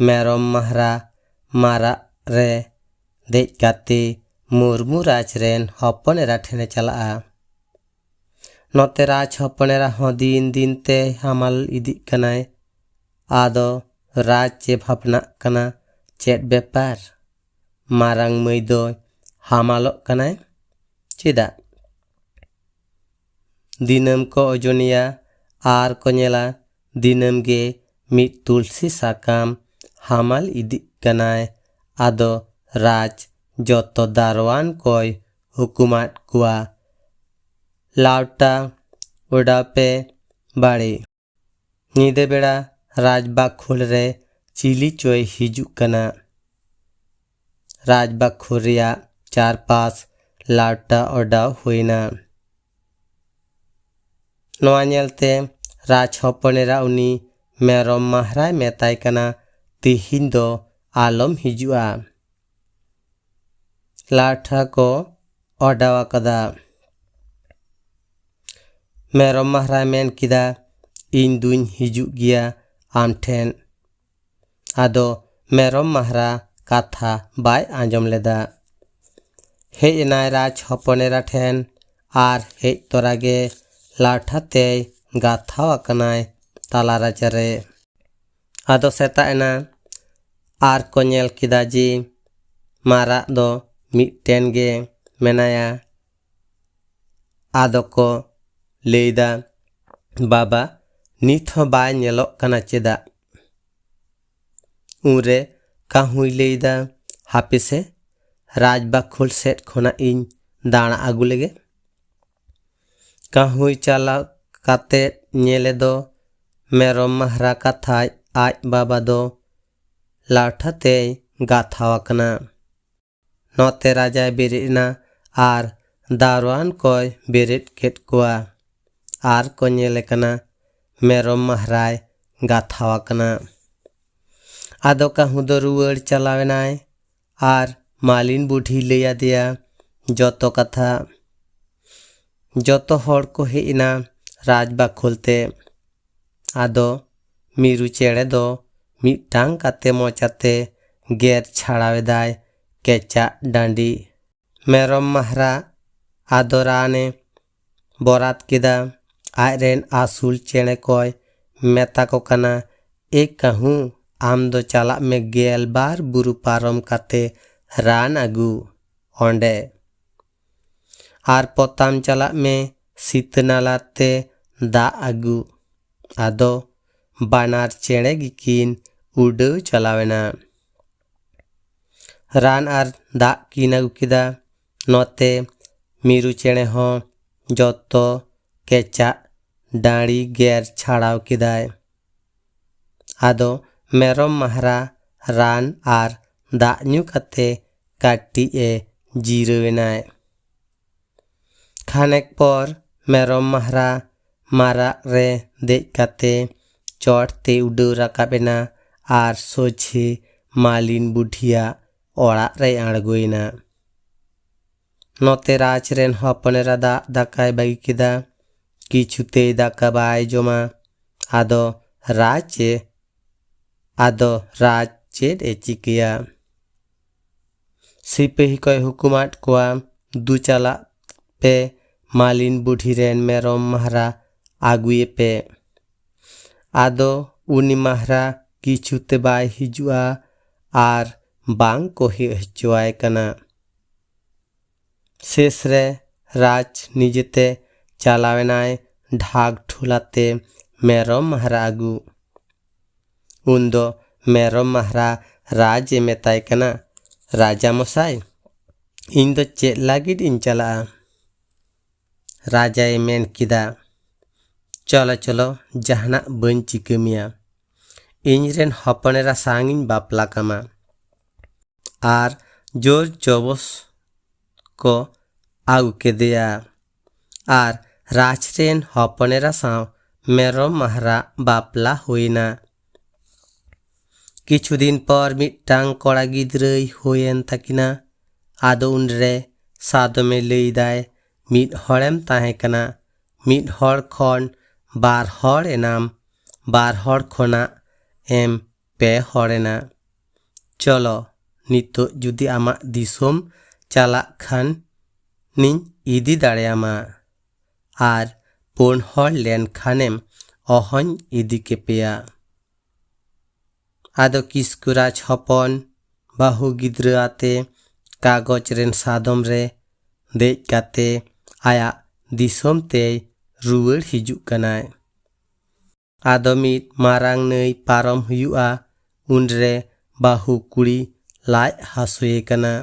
ᱢᱮᱨᱚᱢ ᱢᱟᱦᱨᱟ ᱢᱟᱨᱟᱜ ᱨᱮ ᱫᱮᱡ ᱠᱟᱛᱮ ᱢᱩᱨᱢᱩ ᱨᱟᱡᱽ ᱨᱮᱱ ᱦᱚᱯᱚᱱ ᱮᱨᱟ ᱴᱷᱮᱱᱮ ᱪᱟᱞᱟᱜᱼᱟ᱾ ᱱᱚᱛᱮ ᱨᱟᱡᱽ ᱦᱚᱯᱚᱱ ᱮᱨᱟ ᱦᱚᱸ ᱫᱤᱱ ᱫᱤᱱ ᱛᱮ ᱦᱟᱢᱟᱞ ᱤᱫᱤᱜ ᱠᱟᱱᱟᱭ᱾ ᱟᱫᱚ ᱨᱟᱡᱽ ᱪᱮ ᱵᱷᱟᱵᱽᱱᱟᱜ ᱠᱟᱱᱟ, ᱪᱮᱫ ᱵᱮᱯᱟᱨ? ᱢᱟᱨᱟᱝ ᱢᱟᱹᱭ ᱫᱚᱭ ᱦᱟᱢᱟᱞᱚᱜ ᱠᱟᱱᱟᱭ ᱪᱮᱫᱟᱜ? ᱫᱤᱱᱟᱹᱢ ᱠᱚ ᱳᱡᱚᱱᱮᱭᱟ ᱟᱨ ᱠᱚ ᱧᱮᱞᱟ ᱫᱤᱱᱟᱹᱢ ᱜᱮ ᱢᱤᱫ ᱛᱩᱞᱥᱤ ᱥᱟᱠᱟᱢ ᱦᱟᱢᱟᱞ ᱤᱫᱤᱜ ᱠᱟᱱᱟᱭ᱾ ᱟᱫᱚ ᱨᱟᱡᱽ ᱡᱚᱛᱚ ᱫᱟᱨᱣᱟᱱ ᱠᱚᱭ ᱦᱩᱠᱩᱢᱟᱫ ᱠᱚᱣᱟ, ᱞᱟᱣᱴᱟ ᱚᱰᱟᱣ ᱯᱮ ᱵᱟᱲᱮ᱾ ᱧᱤᱫᱟᱹ ᱵᱮᱲᱟ ᱨᱟᱡᱽ ᱵᱟᱠᱷᱳᱞ ᱨᱮ ᱪᱤᱞᱤ ᱪᱚᱭ ᱦᱤᱡᱩᱜ ᱠᱟᱱᱟ᱾ ᱨᱟᱡᱽ ᱵᱟᱠᱷᱳᱞ ᱨᱮᱭᱟᱜ ᱪᱟᱨᱯᱟᱥ ᱞᱟᱣᱴᱟ ᱚᱰᱟᱣ ᱦᱩᱭᱱᱟ᱾ ᱱᱚᱣᱟ ᱧᱮᱞᱛᱮ ᱨᱟᱡᱽ ᱦᱚᱯᱚᱱ ᱮᱨᱟ ᱩᱱᱤ ᱢᱮᱨᱚᱢ ᱢᱟᱦᱨᱟᱭ ᱢᱮᱛᱟᱭ ᱠᱟᱱᱟ, "ᱛᱤᱦᱤᱧ ᱫᱚ ᱟᱞᱚᱢ ᱦᱤᱡᱩᱜᱼᱟ, ᱞᱟᱣᱴᱟ ᱠᱚ ᱚᱰᱟᱣ ᱟᱠᱟᱫᱟ᱾" ᱢᱮᱨᱚᱢ ᱢᱟᱦᱨᱟᱭ ᱢᱮᱱ ᱠᱮᱫᱟ, "ᱤᱧ ᱫᱩᱧ ᱦᱤᱡᱩᱜ ᱜᱮᱭᱟ ᱟᱢ ᱴᱷᱮᱱ᱾" ᱟᱫᱚ ᱢᱮᱨᱚᱢ ᱢᱟᱦᱨᱟ ᱠᱟᱛᱷᱟ ᱵᱟᱭ ᱟᱸᱡᱚᱢ ᱞᱮᱫᱟ᱾ ᱦᱮᱡ ᱮᱱᱟᱭ ᱨᱟᱡᱽ ᱦᱚᱯᱚᱱ ᱮᱨᱟ ᱴᱷᱮᱱ ᱟᱨ ᱦᱮᱡ ᱛᱚᱨᱟ ᱜᱮ ᱞᱟᱣᱴᱟ ᱛᱮᱭ ᱜᱟᱛᱷᱟᱣ ᱟᱠᱟᱱᱟᱭ ᱛᱟᱞᱟ ᱨᱟᱪᱟᱨᱮ᱾ ᱟᱫᱚ ᱥᱮᱛᱟᱜ ᱮᱱᱟ ᱟᱨ ᱠᱚ ᱧᱮᱞ ᱠᱮᱫᱟ ᱡᱮ ᱢᱟᱨᱟᱜ ᱫᱚ ᱢᱤᱫᱴᱮᱱ ᱜᱮ ᱢᱮᱱᱟᱭᱟ᱾ ᱟᱫᱚ ᱠᱚ ᱞᱟᱹᱭᱫᱟ, "ᱵᱟᱵᱟ ᱱᱤᱛ ᱦᱚᱸ ᱵᱟᱭ ᱧᱮᱞᱚᱜ ᱠᱟᱱᱟ ᱪᱮᱫᱟᱜ?" ᱩᱱᱨᱮ ᱠᱟᱹᱦᱩᱭ ᱞᱟᱹᱭᱫᱟ, "ᱦᱟᱯᱮ ᱥᱮ, ᱨᱟᱡᱽ ᱵᱟᱠᱷᱳᱞ ᱥᱮᱫ ᱠᱷᱚᱱᱟᱜ ᱤᱧ ᱫᱟᱬᱟ ᱟᱹᱜᱩ ᱞᱮᱜᱮ᱾" ᱠᱟᱹᱦᱩᱭ ᱪᱟᱞᱟᱣ ᱠᱟᱛᱮ ᱧᱮᱞᱮ ᱫᱚ ᱢᱮᱨᱚᱢ ᱢᱟᱦᱨᱟ ᱠᱟᱛᱷᱟᱡ ᱟᱡ ᱵᱟᱵᱟ ᱫᱚ ᱞᱟᱣᱴᱷᱟ ᱛᱮᱭ ᱜᱟᱛᱷᱟᱣ ᱟᱠᱟᱱᱟ᱾ ᱱᱚᱛᱮ ᱨᱟᱡᱟᱭ ᱵᱮᱨᱮᱫ ᱮᱱᱟ ᱟᱨ ᱫᱟᱨᱣᱟᱱ ᱠᱚᱭ ᱵᱮᱨᱮᱫ ᱠᱮᱫ ᱠᱚᱣᱟ ᱟᱨ ᱠᱚ ᱧᱮᱞᱮ ᱠᱟᱱᱟ ᱢᱮᱨᱚᱢ ᱢᱟᱦᱨᱟᱭ ᱜᱟᱛᱷᱟᱣ ᱟᱠᱟᱱᱟ᱾ ᱟᱫᱚ ᱠᱟᱹᱦᱩ ᱫᱚ ᱨᱩᱣᱟᱹᱲ ᱪᱟᱞᱟᱣ ᱮᱱᱟᱭ ᱟᱨ ᱢᱟᱹᱞᱤᱱ ᱵᱩᱰᱷᱤ ᱞᱟᱹᱭ ᱟᱫᱮᱭᱟ ᱡᱚᱛᱚ ᱠᱟᱛᱷᱟ᱾ ᱡᱚᱛᱚ ᱦᱚᱲ ᱠᱚ ᱦᱮᱡ ᱮᱱᱟ ᱨᱟᱡᱽ ᱵᱟᱠᱷᱳᱞ ᱛᱮ᱾ ᱟᱫᱚ ᱢᱤᱨᱩ ᱪᱮᱬᱮ ᱫᱚ ᱢᱤᱫᱴᱟᱝ ᱠᱟᱛᱮ ᱢᱚᱪᱟᱛᱮ ᱜᱮᱨ ᱪᱷᱟᱲᱟᱣ ᱮᱫᱟᱭ ᱠᱮᱪᱟᱜ ᱰᱟᱺᱰᱤ᱾ ᱢᱮᱨᱚᱢ ᱢᱟᱦᱨᱟ ᱟᱫᱚ ᱨᱟᱱᱮ ᱵᱚᱨᱟᱫ ᱠᱮᱫᱟ᱾ ᱟᱡ ᱨᱮᱱ ᱟᱹᱥᱩᱞ ᱪᱮᱬᱮ ᱠᱚᱭ ᱢᱮᱛᱟ ᱠᱚ ᱠᱟᱱᱟ, "ᱮ ᱠᱟᱹᱦᱩ, ᱟᱢ ᱫᱚ ᱪᱟᱞᱟᱜ ᱢᱮ ᱜᱮᱞ ᱵᱟᱨ ᱵᱩᱨᱩ ᱯᱟᱨᱚᱢ ᱠᱟᱛᱮ ᱨᱟᱱ ᱟᱹᱜᱩ ᱚᱸᱰᱮ᱾ ᱟᱨ ᱯᱚᱛᱟᱢ ᱪᱟᱞᱟᱜ ᱢᱮ ᱥᱤᱛᱟᱹ ᱱᱟᱞᱟ ᱛᱮ ᱫᱟᱜ ᱟᱹᱜᱩ᱾" ᱟᱫᱚ ᱵᱟᱱᱟᱨ ᱪᱮᱬᱮ ᱜᱮᱠᱤᱱ ᱩᱰᱟᱹᱣ ᱪᱟᱞᱟᱣᱮᱱᱟ᱾ ᱨᱟᱱ ᱟᱨ ᱫᱟᱜ ᱠᱤᱱ ᱟᱹᱜᱩ ᱠᱮᱫᱟ᱾ ᱱᱚᱛᱮ ᱢᱤᱨᱩ ᱪᱮᱬᱮ ᱦᱚᱸ ᱡᱚᱛᱚ ᱠᱮᱪᱟᱜ ᱰᱟᱹᱲᱤ ᱜᱮᱨ ᱪᱷᱟᱲᱟᱣ ᱠᱮᱫᱟᱭ᱾ ᱟᱫᱚ ᱢᱮᱨᱚᱢ ᱢᱟᱦᱨᱟ ᱨᱟᱱ ᱟᱨ ᱫᱟᱜ ᱧᱩ ᱠᱟᱛᱮ ᱠᱟᱹᱴᱤᱡ ᱮ ᱡᱤᱨᱟᱹᱣ ᱮᱱᱟᱭ᱾ ᱠᱷᱟᱱᱮᱠ ᱯᱚᱨ ᱢᱮᱨᱚᱢ ᱢᱟᱦᱨᱟ ᱢᱟᱨᱟᱜ ᱨᱮ ᱫᱮᱡ ᱠᱟᱛᱮ ᱪᱚᱴ ᱛᱮ ᱩᱰᱟᱹᱣ ᱨᱟᱠᱟᱵ ᱮᱱᱟ ᱟᱨ ᱥᱚᱡᱷᱮ ᱢᱟᱹᱞᱤᱱ ᱵᱩᱰᱷᱤᱭᱟᱜ ᱚᱲᱟᱜ ᱨᱮᱭ ᱟᱬᱜᱚᱭᱮᱱᱟ᱾ ᱱᱚᱛᱮ ᱨᱟᱡᱽ ᱨᱮᱱ ᱦᱚᱯᱚᱱ ᱮᱨᱟ ᱫᱟᱜ ᱫᱟᱠᱟᱭ ᱵᱟᱹᱜᱤ ᱠᱮᱫᱟ᱾ ᱠᱤᱪᱷᱩ ᱛᱮᱭ ᱫᱟᱠᱟ ᱵᱟᱭ ᱡᱚᱢᱟ᱾ ᱟᱫᱚ ᱨᱟᱡᱽ ᱮ, ᱟᱫᱚ ᱨᱟᱡᱽ ᱪᱮᱫ ᱮ ᱪᱤᱠᱟᱹᱭᱟ? ᱥᱤᱯᱟᱹᱦᱤ ᱠᱚᱭ ᱦᱩᱠᱩᱢᱟᱫ ᱠᱚᱣᱟ, "ᱫᱩ ᱪᱟᱞᱟᱜ ᱯᱮ, ᱢᱟᱹᱞᱤᱱ ᱵᱩᱰᱷᱤ ᱨᱮᱱ ᱢᱮᱨᱚᱢ ᱢᱟᱦᱨᱟ ᱟᱹᱜᱩᱭᱮᱯᱮ᱾" ᱟᱫᱚ ᱩᱱᱤ ᱢᱟᱦᱨᱟ ᱠᱤᱪᱷᱩ ᱛᱮ ᱵᱟᱭ ᱦᱤᱡᱩᱜᱼᱟ ᱟᱨ ᱵᱟᱝ ᱠᱚ ᱦᱮᱡ ᱦᱚᱪᱚᱣᱟᱭ ᱠᱟᱱᱟ᱾ ᱥᱮᱥ ᱨᱮ ᱨᱟᱡᱽ ᱱᱤᱡᱮᱛᱮ ᱪᱟᱞᱟᱣᱮᱱᱟᱭ ᱰᱷᱟᱠ ᱰᱷᱩᱞᱟᱛᱮ ᱢᱮᱨᱚᱢ ᱢᱟᱦᱨᱟ ᱟᱹᱜᱩ᱾ ᱩᱱᱫᱚ ᱢᱮᱨᱚᱢ ᱢᱟᱦᱨᱟ ᱨᱟᱡᱽ ᱮ ᱢᱮᱛᱟᱭ ᱠᱟᱱᱟ, "ᱨᱟᱡᱟ ᱢᱚᱥᱟᱭ, ᱤᱧ ᱫᱚ ᱪᱮᱫ ᱞᱟᱹᱜᱤᱫ ᱤᱧ ᱪᱟᱞᱟᱜᱼᱟ?" ᱨᱟᱡᱟᱭ ᱢᱮᱱ ᱠᱮᱫᱟ, "ᱪᱚᱞᱚ ᱪᱚᱞᱚ, ᱡᱟᱦᱟᱱᱟᱜ ᱵᱟᱹᱧ ᱪᱤᱠᱟᱹ ᱢᱮᱭᱟ᱾ ᱤᱧ ᱨᱮᱱ ᱦᱚᱯᱚᱱ ᱮᱨᱟ ᱥᱟᱝ ᱤᱧ ᱵᱟᱯᱞᱟ ᱠᱟᱢᱟ᱾" ᱟᱨ ᱡᱳᱨ ᱡᱚᱵᱚᱥ ᱠᱚ ᱟᱹᱜᱩ ᱠᱮᱫᱮᱭᱟ᱾ ᱟᱨ ᱨᱟᱡᱽ ᱨᱮᱱ ᱦᱚᱯᱚᱱ ᱮᱨᱟ ᱥᱟᱶ ᱢᱮᱨᱚᱢ ᱢᱟᱦᱨᱟ ᱵᱟᱯᱞᱟ ᱦᱩᱭᱱᱟ᱾ ᱠᱤᱪᱷᱩ ᱫᱤᱱ ᱯᱚᱨ ᱢᱤᱫᱴᱟᱝ ᱠᱚᱲᱟ ᱜᱤᱫᱽᱨᱟᱹᱭ ᱦᱩᱭᱮᱱ ᱛᱟᱹᱠᱤᱱᱟ᱾ ᱟᱫᱚ ᱩᱱᱨᱮ ᱥᱟᱫᱚᱢᱮ ᱞᱟᱹᱭᱫᱟᱭ, "ᱢᱤᱫ ᱦᱚᱲᱮᱢ ᱛᱟᱦᱮᱸ ᱠᱟᱱᱟ, ᱢᱤᱫ ᱦᱚᱲ ᱠᱷᱚᱱ ᱵᱟᱨ ᱦᱚᱲ ᱮᱱᱟᱢ, ᱵᱟᱨ ᱦᱚᱲ ᱠᱷᱚᱱᱟᱜ ᱮᱢ ᱯᱮ ᱦᱚᱲ ᱮᱱᱟ᱾ ᱪᱚᱞᱚ, ᱱᱤᱛᱚᱜ ᱡᱩᱫᱤ ᱟᱢᱟᱜ ᱫᱤᱥᱚᱢ ᱪᱟᱞᱟᱜ ᱠᱷᱟᱱ ᱱᱤᱧ ᱤᱫᱤ ᱫᱟᱲᱮᱭᱟᱢᱟ᱾" ᱟᱨ ᱯᱩᱱ ᱦᱚᱲ ᱞᱮᱱ ᱠᱷᱟᱱᱮᱢ ᱚᱦᱚᱧ ᱤᱫᱤ ᱠᱮᱯᱮᱭᱟ᱾ ᱟᱫᱚ ᱠᱤᱥᱠᱩ ᱨᱟᱡᱽ ᱦᱚᱯᱚᱱ ᱵᱟᱹᱦᱩ ᱜᱤᱫᱽᱨᱟᱹ ᱟᱛᱮ ᱠᱟᱜᱚᱡᱽ ᱨᱮᱱ ᱥᱟᱫᱚᱢ ᱨᱮ ᱫᱮᱡ ᱠᱟᱛᱮ ᱟᱭᱟᱜ ᱫᱤᱥᱚᱢ ᱛᱮᱭ ᱨᱩᱣᱟᱹᱲ ᱦᱤᱡᱩᱜ ᱠᱟᱱᱟᱭ᱾ ᱟᱫᱚ ᱢᱤᱫ ᱢᱟᱨᱟᱝ ᱱᱟᱹᱭ ᱯᱟᱨᱚᱢ ᱦᱩᱭᱩᱜᱼᱟ, ᱩᱱᱨᱮ ᱵᱟᱹᱦᱩ ᱠᱩᱲᱤ ᱞᱟᱡ ᱦᱟᱹᱥᱩᱭᱮ ᱠᱟᱱᱟ᱾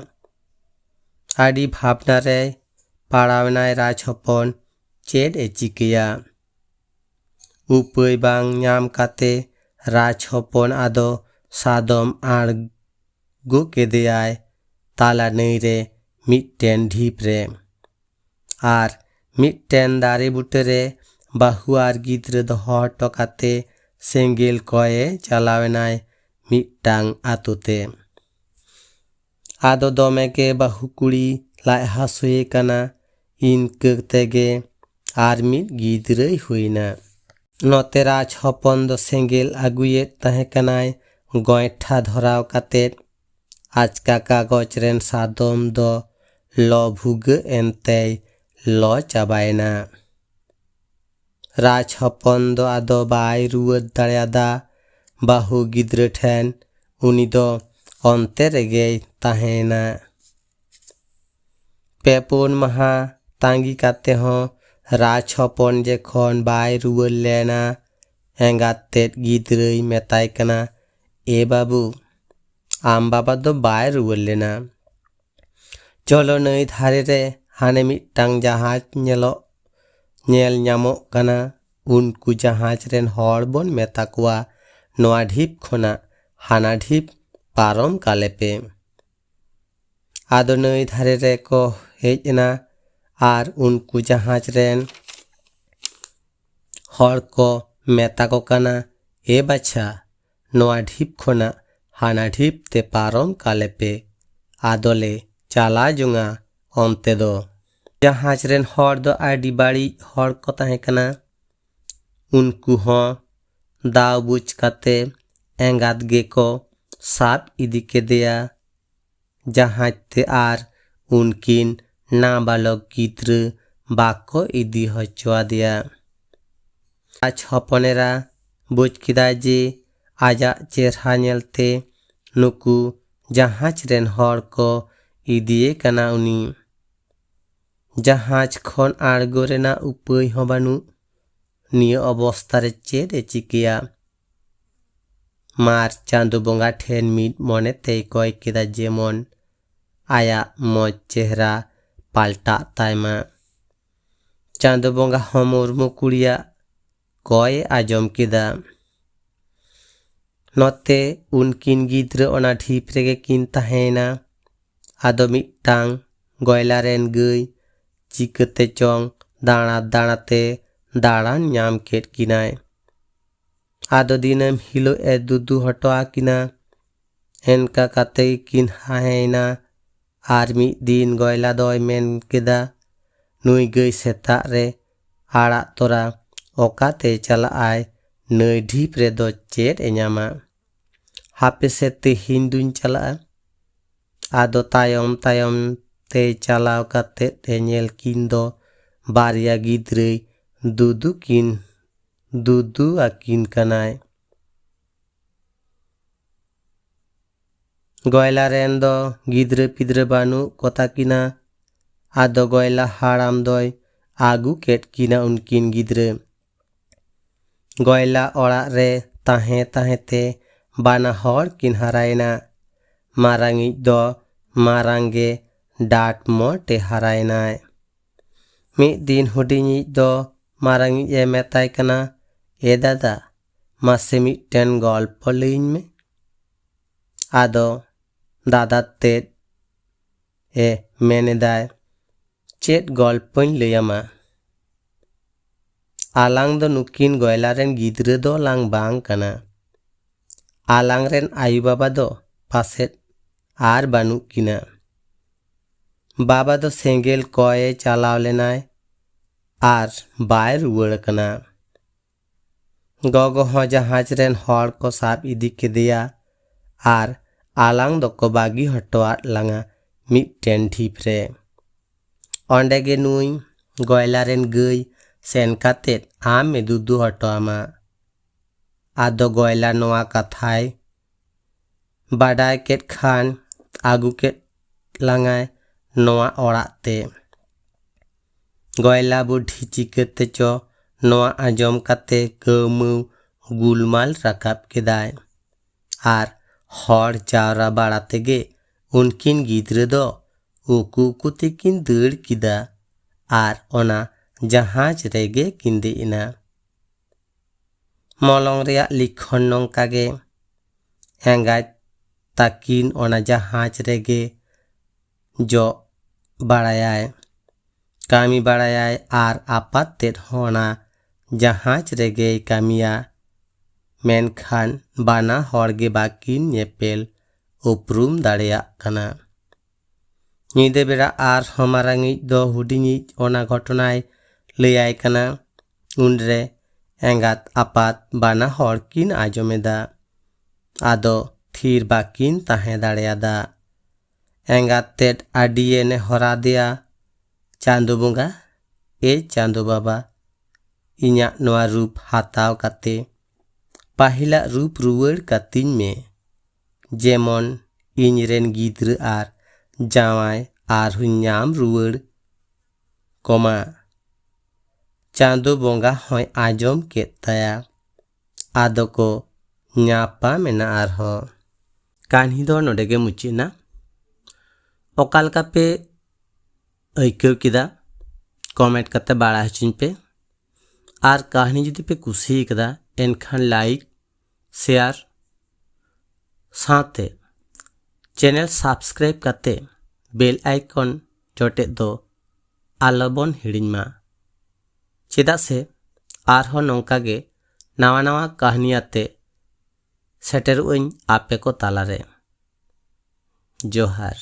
ᱟᱹᱰᱤ ᱵᱷᱟᱵᱽᱱᱟ ᱨᱮᱭ ᱯᱟᱲᱟᱣᱮᱱᱟᱭ ᱨᱟᱡᱽ ᱦᱚᱯᱚᱱ, ᱪᱮᱫ ᱮ ᱪᱤᱠᱟᱹᱭᱟ? ᱩᱯᱟᱹᱭ ᱵᱟᱝ ᱧᱟᱢ ᱠᱟᱛᱮ ᱨᱟᱡᱽ ᱦᱚᱯᱚᱱ ᱟᱫᱚ ᱥᱟᱫᱚᱢ ᱟᱬᱜᱚ ᱠᱮᱫᱮᱭᱟᱭ ᱛᱟᱞᱟ ᱱᱟᱹᱭ ᱨᱮ ᱢᱤᱫᱴᱮᱱ ᱰᱷᱤᱯ ᱨᱮ᱾ ᱟᱨ ᱢᱤᱫᱴᱮᱱ ᱫᱟᱨᱮ ᱵᱩᱴᱟᱹ ᱨᱮ ᱵᱟᱹᱦᱩ ᱟᱨ ᱜᱤᱫᱽᱨᱟᱹ ᱫᱚᱦᱚ ᱦᱚᱴᱚ ᱠᱟᱛᱮ ᱥᱮᱸᱜᱮᱞ ᱠᱚᱭᱮ ᱪᱟᱞᱟᱣᱮᱱᱟᱭ ᱢᱤᱫᱴᱟᱝ ᱟᱛᱳ ᱛᱮ᱾ ᱟᱫᱚ ᱫᱚᱢᱮ ᱜᱮ ᱵᱟᱹᱦᱩ ᱠᱩᱲᱤ ᱞᱟᱡ ᱦᱟᱹᱥᱩᱭᱮ ᱠᱟᱱᱟ᱾ ᱤᱱᱠᱟᱹ ᱛᱮᱜᱮ ᱟᱨ ᱢᱤᱫ ᱜᱤᱫᱽᱨᱟᱹᱭ ᱦᱩᱭᱱᱟ᱾ ᱱᱚᱛᱮ ᱨᱟᱡᱽ ᱦᱚᱯᱚᱱ ᱫᱚ ᱥᱮᱸᱜᱮᱞ ᱟᱹᱜᱩᱭᱮᱫ ᱛᱟᱦᱮᱸ ᱠᱟᱱᱟᱭ ᱜᱚᱸᱭᱴᱷᱟ ᱫᱷᱚᱨᱟᱣ ᱠᱟᱛᱮᱫ᱾ ᱟᱪᱠᱟ ᱠᱟᱜᱚᱡᱽ ᱨᱮᱱ ᱥᱟᱫᱚᱢ ᱫᱚ ᱞᱚ ᱵᱷᱩᱜᱟᱹᱜ ᱮᱱᱛᱮᱭ ᱞᱚ ᱪᱟᱵᱟᱭᱮᱱᱟ᱾ ᱨᱟᱡᱽ ᱦᱚᱯᱚᱱ ᱫᱚ ᱟᱫᱚ ᱵᱟᱭ ᱨᱩᱣᱟᱹᱲ ᱫᱟᱲᱮᱭᱟᱫᱟ᱾ ᱵᱟᱹᱦᱩ ᱜᱤᱫᱽᱨᱟᱹ ᱴᱷᱮᱱ ᱩᱱᱤ ᱫᱚ ᱚᱱᱛᱮ ᱨᱮᱜᱮᱭ ᱛᱟᱦᱮᱸᱭᱮᱱᱟ᱾ ᱯᱮ ᱯᱩᱱ ᱢᱟᱦᱟ ᱛᱟᱺᱜᱤ ᱠᱟᱛᱮ ᱦᱚᱸ ᱨᱟᱡᱽ ᱦᱚᱯᱚᱱ ᱡᱚᱠᱷᱚᱱ ᱵᱟᱭ ᱨᱩᱣᱟᱹᱲ ᱞᱮᱱᱟ, ᱮᱸᱜᱟᱛ ᱛᱮᱫ ᱜᱤᱫᱽᱨᱟᱹᱭ ᱢᱮᱛᱟᱭ ᱠᱟᱱᱟ, "ᱮ ᱵᱟᱹᱵᱩ, ᱟᱢ ᱵᱟᱵᱟ ᱫᱚ ᱵᱟᱭ ᱨᱩᱣᱟᱹᱲ ᱞᱮᱱᱟ᱾ ᱪᱚᱞᱚ ᱱᱟᱹᱭ ᱫᱷᱟᱨᱮ ᱨᱮ ᱦᱟᱱᱮ ᱢᱤᱫᱴᱟᱝ ᱡᱟᱦᱟᱡᱽ ᱧᱮᱞᱚᱜ, ᱧᱮᱞ ᱧᱟᱢᱚᱜ ᱠᱟᱱᱟ, ᱩᱱᱠᱩ ᱡᱟᱦᱟᱡᱽ ᱨᱮᱱ ᱦᱚᱲ ᱵᱚᱱ ᱢᱮᱛᱟ ᱠᱚᱣᱟ, ᱱᱚᱣᱟ ᱰᱷᱤᱯ ᱠᱷᱚᱱᱟᱜ ᱦᱟᱱᱟ ᱰᱷᱤᱯ ᱯᱟᱨᱚᱢ ᱠᱟᱞᱮ ᱯᱮ᱾" ᱟᱫᱚ ᱱᱟᱹᱭ ᱫᱷᱟᱨᱮ ᱨᱮᱠᱚ ᱦᱮᱡ ᱮᱱᱟ ᱟᱨ ᱩᱱᱠᱩ ᱡᱟᱦᱟᱡᱽ ᱨᱮᱱ ᱦᱚᱲ ᱠᱚ ᱢᱮᱛᱟ ᱠᱚ ᱠᱟᱱᱟ, "ᱮ ᱵᱟᱪᱷᱟ, ᱱᱚᱣᱟ ᱰᱷᱤᱯ ᱠᱷᱚᱱᱟᱜ ᱦᱟᱱᱟ ᱰᱷᱤᱯ ᱛᱮ ᱯᱟᱨᱚᱢ ᱠᱟᱞᱮ ᱯᱮ, ᱟᱫᱚᱞᱮ ᱪᱟᱞᱟᱣ ᱡᱚᱝᱟ ᱚᱱᱛᱮ ᱫᱚ᱾" ᱡᱟᱦᱟᱡᱽ ᱨᱮᱱ ᱦᱚᱲ ᱫᱚ ᱟᱹᱰᱤ ᱵᱟᱹᱲᱤᱡ ᱦᱚᱲ ᱠᱚ ᱛᱟᱦᱮᱸ ᱠᱟᱱᱟ᱾ ᱩᱱᱠᱩ ᱦᱚᱸ ᱫᱟᱣ ᱵᱩᱡᱽ ᱠᱟᱛᱮ ᱮᱸᱜᱟᱛ ᱜᱮᱠᱚ ᱥᱟᱵ ᱤᱫᱤ ᱠᱮᱫᱮᱭᱟ ᱡᱟᱦᱟᱡᱽ ᱛᱮ ᱟᱨ ᱩᱱᱠᱤᱱ ᱱᱟᱵᱟᱞᱚᱠ ᱜᱤᱫᱽᱨᱟᱹ ᱵᱟᱠᱚ ᱤᱫᱤ ᱦᱚᱪᱚ ᱟᱫᱮᱭᱟ᱾ ᱟᱡ ᱦᱚᱯᱚᱱᱮᱨᱟ ᱵᱩᱡᱽ ᱠᱮᱫᱟᱭ ᱡᱮ ᱟᱡᱟᱜ ᱪᱮᱦᱨᱟ ᱧᱮᱞᱛᱮ ᱱᱩᱠᱩ ᱡᱟᱦᱟᱡᱽ ᱨᱮᱱ ᱦᱚᱲ ᱠᱚ ᱤᱫᱤᱭᱮ ᱠᱟᱱᱟ ᱩᱱᱤ᱾ ᱡᱟᱦᱟᱡᱽ ᱠᱷᱚᱱ ᱟᱬᱜᱚ ᱨᱮᱱᱟᱜ ᱩᱯᱟᱹᱭ ᱦᱚᱸ ᱵᱟᱹᱱᱩᱜ᱾ ᱱᱤᱭᱟᱹ ᱚᱵᱚᱥᱛᱟ ᱨᱮ ᱪᱮᱫ ᱮ ᱪᱤᱠᱟᱹᱭᱟ? ᱢᱟᱨ ᱪᱟᱸᱫᱚ ᱵᱚᱸᱜᱟ ᱴᱷᱮᱱ ᱢᱤᱫ ᱢᱚᱱᱮ ᱛᱮᱭ ᱠᱚᱭ ᱠᱮᱫᱟ ᱡᱮᱢᱚᱱ ᱟᱭᱟᱜ ᱢᱚᱡᱽ ᱪᱮᱦᱨᱟ ᱯᱟᱞᱴᱟᱜ ᱛᱟᱭ ᱢᱟ᱾ ᱪᱟᱸᱫᱚ ᱵᱚᱸᱜᱟ ᱦᱚᱸ ᱢᱩᱨᱢᱩ ᱠᱩᱲᱤᱭᱟᱜ ᱠᱚᱭ ᱮ ᱟᱸᱡᱚᱢ ᱠᱮᱫᱟ᱾ ᱱᱚᱛᱮ ᱩᱱᱠᱤᱱ ᱜᱤᱫᱽᱨᱟᱹ ᱚᱱᱟ ᱰᱷᱤᱯ ᱨᱮᱜᱮ ᱠᱤᱱ ᱛᱟᱦᱮᱸᱭᱮᱱᱟ᱾ ᱟᱫᱚ ᱢᱤᱫᱴᱟᱝ ᱜᱚᱭᱞᱟ ᱨᱮᱱ ᱜᱟᱹᱭ ᱪᱤᱠᱟᱹᱛᱮ ᱪᱚᱝ ᱫᱟᱬᱟ ᱫᱟᱬᱟ ᱛᱮ ᱫᱟᱬᱟᱱ ᱧᱟᱢ ᱠᱮᱫ ᱠᱤᱱᱟᱭ᱾ ᱟᱫᱚ ᱫᱤᱱᱟᱹᱢ ᱦᱤᱞᱳᱜ ᱮ ᱫᱩᱫᱩ ᱦᱚᱴᱚ ᱟᱹᱠᱤᱱᱟ᱾ ᱮᱱᱠᱟ ᱠᱟᱛᱮ ᱜᱮᱠᱤᱱ ᱦᱟᱦᱮᱸᱭᱮᱱᱟ᱾ ᱟᱨ ᱢᱤᱫ ᱫᱤᱱ ᱜᱚᱭᱞᱟ ᱫᱚᱭ ᱢᱮᱱ ᱠᱮᱫᱟ, "ᱱᱩᱭ ᱜᱟᱹᱭ ᱥᱮᱛᱟᱜ ᱨᱮ ᱟᱲᱟᱜ ᱛᱚᱨᱟ ᱚᱠᱟᱛᱮ ᱪᱟᱞᱟᱜᱼᱟᱭ? ᱱᱟᱹᱭ ᱰᱷᱤᱯ ᱨᱮᱫᱚ ᱪᱮᱫ ᱮ ᱧᱟᱢᱟ? ᱦᱟᱯᱮ ᱥᱮ, ᱛᱮᱦᱮᱧ ᱫᱩᱧ ᱪᱟᱞᱟᱜᱼᱟ᱾" ᱟᱫᱚ ᱛᱟᱭᱚᱢ ᱛᱟᱭᱚᱢ ᱛᱮ ᱪᱟᱞᱟᱣ ᱠᱟᱛᱮ ᱮ ᱧᱮᱞ ᱠᱤᱱ ᱫᱚ ᱵᱟᱨᱭᱟ ᱜᱤᱫᱽᱨᱟᱹᱭ ᱫᱩᱫᱩ ᱠᱤᱱ, ᱫᱩᱫᱩ ᱟᱹᱠᱤᱱ ᱠᱟᱱᱟᱭ᱾ ᱜᱚᱭᱞᱟ ᱨᱮᱱ ᱫᱚ ᱜᱤᱫᱽᱨᱟᱹ ᱯᱤᱫᱽᱨᱟᱹ ᱵᱟᱹᱱᱩᱜ ᱠᱚᱛᱟ ᱠᱤᱱᱟ᱾ ᱟᱫᱚ ᱜᱚᱭᱞᱟ ᱦᱟᱲᱟᱢ ᱫᱚᱭ ᱟᱹᱜᱩ ᱠᱮᱫ ᱠᱤᱱᱟ ᱩᱱᱠᱤᱱ ᱜᱤᱫᱽᱨᱟᱹ᱾ ᱜᱚᱭᱞᱟ ᱚᱲᱟᱜ ᱨᱮ ᱛᱟᱦᱮᱸ ᱛᱟᱦᱮᱸ ᱛᱮ ᱵᱟᱱᱟ ᱦᱚᱲ ᱠᱤᱱ ᱦᱟᱨᱟᱭᱮᱱᱟ᱾ ᱢᱟᱨᱟᱝᱤᱡ ᱫᱚ ᱢᱟᱨᱟᱝ ᱜᱮ ᱰᱟᱴ ᱢᱚᱴ ᱮ ᱦᱟᱨᱟᱭᱮᱱᱟᱭ᱾ ᱢᱤᱫ ᱫᱤᱱ ᱦᱩᱰᱤᱧᱤᱡ ᱫᱚ ᱢᱟᱨᱟᱝᱤᱡ ᱮ ᱢᱮᱛᱟᱭ ᱠᱟᱱᱟ, "ᱮ ᱫᱟᱫᱟ, ᱢᱟᱥᱮ ᱢᱤᱫᱴᱮᱱ ᱜᱚᱞᱯᱚ ᱞᱟᱹᱭᱟᱹᱧ ᱢᱮ᱾" ᱟᱫᱚ ᱫᱟᱫᱟ ᱛᱮᱫ ᱮ ᱢᱮᱱ ᱮᱫᱟᱭ, "ᱪᱮᱫ ᱜᱚᱞᱯᱚᱧ ᱞᱟᱹᱭᱟᱢᱟ? ᱟᱞᱟᱝ ᱫᱚ ᱱᱩᱠᱤᱱ ᱜᱚᱭᱞᱟ ᱨᱮᱱ ᱜᱤᱫᱽᱨᱟᱹ ᱫᱚ ᱞᱟᱝ ᱵᱟᱝ ᱠᱟᱱᱟ᱾ ᱟᱞᱟᱝ ᱨᱮᱱ ᱟᱭᱳ ᱵᱟᱵᱟ ᱫᱚ ᱯᱟᱥᱮᱫ ᱟᱨ ᱵᱟᱹᱱᱩᱜ ᱠᱤᱱᱟ᱾ ᱵᱟᱵᱟ ᱫᱚ ᱥᱮᱸᱜᱮᱞ ᱠᱚᱭᱮ ᱪᱟᱞᱟᱣ ᱞᱮᱱᱟᱭ ᱟᱨ ᱵᱟᱭ ᱨᱩᱣᱟᱹᱲ ᱠᱟᱱᱟ᱾ ᱜᱚᱜᱚ ᱦᱚᱸ ᱡᱟᱦᱟᱡᱽ ᱨᱮᱱ ᱦᱚᱲ ᱠᱚ ᱥᱟᱵ ᱤᱫᱤ ᱠᱮᱫᱮᱭᱟ ᱟᱨ ᱟᱞᱟᱝ ᱫᱚᱠᱚ ᱵᱟᱹᱜᱤ ᱦᱚᱴᱚᱣᱟᱫ ᱞᱟᱝᱟ ᱢᱤᱫᱴᱮᱱ ᱰᱷᱤᱯ ᱨᱮ᱾ ᱚᱸᱰᱮ ᱜᱮ ᱱᱩᱭ ᱜᱚᱭᱞᱟ ᱨᱮᱱ ᱜᱟᱹᱭ ᱥᱮᱱ ᱠᱟᱛᱮᱫ ᱟᱢ ᱮ ᱫᱩᱫᱩ ᱦᱚᱴᱚ ᱟᱢᱟ᱾ ᱟᱫᱚ ᱜᱚᱭᱞᱟ ᱱᱚᱣᱟ ᱠᱟᱛᱷᱟᱭ ᱵᱟᱰᱟᱭ ᱠᱮᱫ ᱠᱷᱟᱱ ᱟᱹᱜᱩ ᱠᱮᱫ ᱞᱟᱝᱟᱭ ᱱᱚᱣᱟ ᱚᱲᱟᱜ ᱛᱮ᱾ ᱜᱚᱭᱞᱟ ᱵᱩᱰᱷᱤ ᱪᱤᱠᱟᱹᱛᱮ ᱪᱚ ᱱᱚᱣᱟ ᱟᱸᱡᱚᱢ ᱠᱟᱛᱮ ᱠᱟᱹᱣᱢᱟᱹᱣ ᱜᱩᱞᱢᱟᱞ ᱨᱟᱠᱟᱵ ᱠᱮᱫᱟᱭ᱾ ᱟᱨ ᱦᱚᱲ ᱡᱟᱣᱨᱟ ᱵᱟᱲᱟ ᱛᱮᱜᱮ ᱩᱱᱠᱤᱱ ᱜᱤᱫᱽᱨᱟᱹ ᱫᱚ ᱩᱠᱩ ᱩᱠᱩ ᱛᱮᱠᱤᱱ ᱫᱟᱹᱲ ᱠᱮᱫᱟ ᱟᱨ ᱚᱱᱟ ᱡᱟᱦᱟᱡᱽ ᱨᱮᱜᱮ ᱠᱤᱱ ᱫᱮᱡ ᱮᱱᱟ᱾ ᱢᱚᱞᱚᱝ ᱨᱮᱭᱟᱜ ᱞᱤᱠᱷᱚᱱ ᱱᱚᱝᱠᱟ ᱜᱮ, ᱮᱸᱜᱟᱡ ᱛᱟᱹᱠᱤᱱ ᱚᱱᱟ ᱡᱟᱦᱟᱡᱽ ᱨᱮᱜᱮ ᱡᱚᱜ ᱵᱟᱲᱟᱭᱟᱭ, ᱠᱟᱹᱢᱤ ᱵᱟᱲᱟᱭᱟᱭ ᱟᱨ ᱟᱯᱟᱛ ᱛᱮᱫ ᱦᱚᱸ ᱚᱱᱟ ᱡᱟᱦᱟᱡᱽ ᱨᱮᱜᱮᱭ ᱠᱟᱹᱢᱤᱭᱟ᱾ ᱢᱮᱱᱠᱷᱟᱱ ᱵᱟᱱᱟ ᱦᱚᱲ ᱜᱮ ᱵᱟᱹᱠᱤᱱ ᱧᱮᱯᱮᱞ ᱩᱯᱨᱩᱢ ᱫᱟᱲᱮᱭᱟᱜ ᱠᱟᱱᱟ᱾ ᱧᱤᱫᱟᱹ ᱵᱮᱲᱟ ᱟᱨᱦᱚᱸ ᱢᱟᱨᱟᱝᱤᱡ ᱫᱚ ᱦᱩᱰᱤᱧᱤᱡ ᱚᱱᱟ ᱜᱷᱚᱴᱚᱱᱟᱭ ᱞᱟᱹᱭᱟᱭ ᱠᱟᱱᱟ᱾ ᱩᱱᱨᱮ ᱮᱸᱜᱟᱛ ᱟᱯᱟᱛ ᱵᱟᱱᱟ ᱦᱚᱲ ᱠᱤᱱ ᱟᱸᱡᱚᱢ ᱮᱫᱟ᱾ ᱟᱫᱚ ᱛᱷᱤᱨ ᱵᱟᱹᱠᱤᱱ ᱛᱟᱦᱮᱸ ᱫᱟᱲᱮᱭᱟᱫᱟ᱾ ᱮᱸᱜᱟᱛ ᱛᱮᱫ ᱟᱹᱰᱤᱭᱮ ᱱᱮᱦᱚᱨᱟᱫᱮᱭᱟ, "ᱪᱟᱸᱫᱚ ᱵᱚᱸᱜᱟ, ᱮ ᱪᱟᱸᱫᱚ ᱵᱟᱵᱟ, ᱤᱧᱟᱜ ᱱᱚᱣᱟ ᱨᱩᱯ ᱦᱟᱛᱟᱣ ᱠᱟᱛᱮ ᱯᱟᱹᱦᱤᱞᱟᱜ ᱨᱩᱯ ᱨᱩᱣᱟᱹᱲ ᱠᱟᱹᱛᱤᱧ ᱢᱮ, ᱡᱮᱢᱚᱱ ᱤᱧ ᱨᱮᱱ ᱜᱤᱫᱽᱨᱟᱹ ᱟᱨ ᱡᱟᱶᱟᱭ ᱟᱨᱦᱚᱸᱧ ᱧᱟᱢ ᱨᱩᱣᱟᱹᱲ ᱠᱚᱢᱟ᱾" ᱪᱟᱸᱫᱚ ᱵᱚᱸᱜᱟ ᱦᱚᱸᱭ ᱟᱸᱡᱚᱢ ᱠᱮᱫ ᱛᱟᱭᱟ᱾ ᱟᱫᱚ ᱠᱚ ᱧᱟᱯᱟᱢ ᱮᱱᱟ ᱟᱨᱦᱚᱸ᱾ ᱠᱟᱹᱦᱱᱤ ᱫᱚ ᱱᱚᱰᱮ ᱜᱮ ᱢᱩᱪᱟᱹᱫ ᱮᱱᱟ᱾ ᱚᱠᱟ ᱞᱮᱠᱟ ᱯᱮ ᱟᱹᱭᱠᱟᱹᱣ ᱠᱮᱫᱟ, ᱠᱚᱢᱮᱱᱴ ᱠᱟᱛᱮ ᱵᱟᱲᱟᱭ ᱦᱚᱪᱚᱧ ᱯᱮ᱾ ᱟᱨ ᱠᱟᱹᱦᱱᱤ ᱡᱩᱫᱤ ᱯᱮ ᱠᱩᱥᱤ ᱠᱟᱫᱟ, ᱮᱱᱠᱷᱟᱱ ᱞᱟᱭᱤᱠ, ᱥᱮᱭᱟᱨ ᱥᱟᱶᱛᱮ ᱪᱮᱱᱮᱞ ᱥᱟᱵᱥᱠᱨᱟᱭᱤᱵ ᱠᱟᱛᱮ ᱵᱮᱞ ᱟᱭᱠᱚᱱ ᱡᱚᱴᱮᱫ ᱫᱚ ᱟᱞᱚᱵᱚᱱ ᱦᱤᱲᱤᱧ ᱢᱟ᱾ ᱪᱮᱫᱟᱜ ᱥᱮ ᱟᱨᱦᱚᱸ ᱱᱚᱝᱠᱟ ᱜᱮ ᱱᱟᱣᱟ ᱱᱟᱣᱟ ᱠᱟᱹᱦᱱᱤ ᱟᱛᱮ ᱥᱮᱴᱮᱨᱚᱜ ᱟᱹᱧ ᱟᱯᱮ ᱠᱚ ᱛᱟᱞᱟᱨᱮ᱾ ᱡᱚᱦᱟᱨ᱾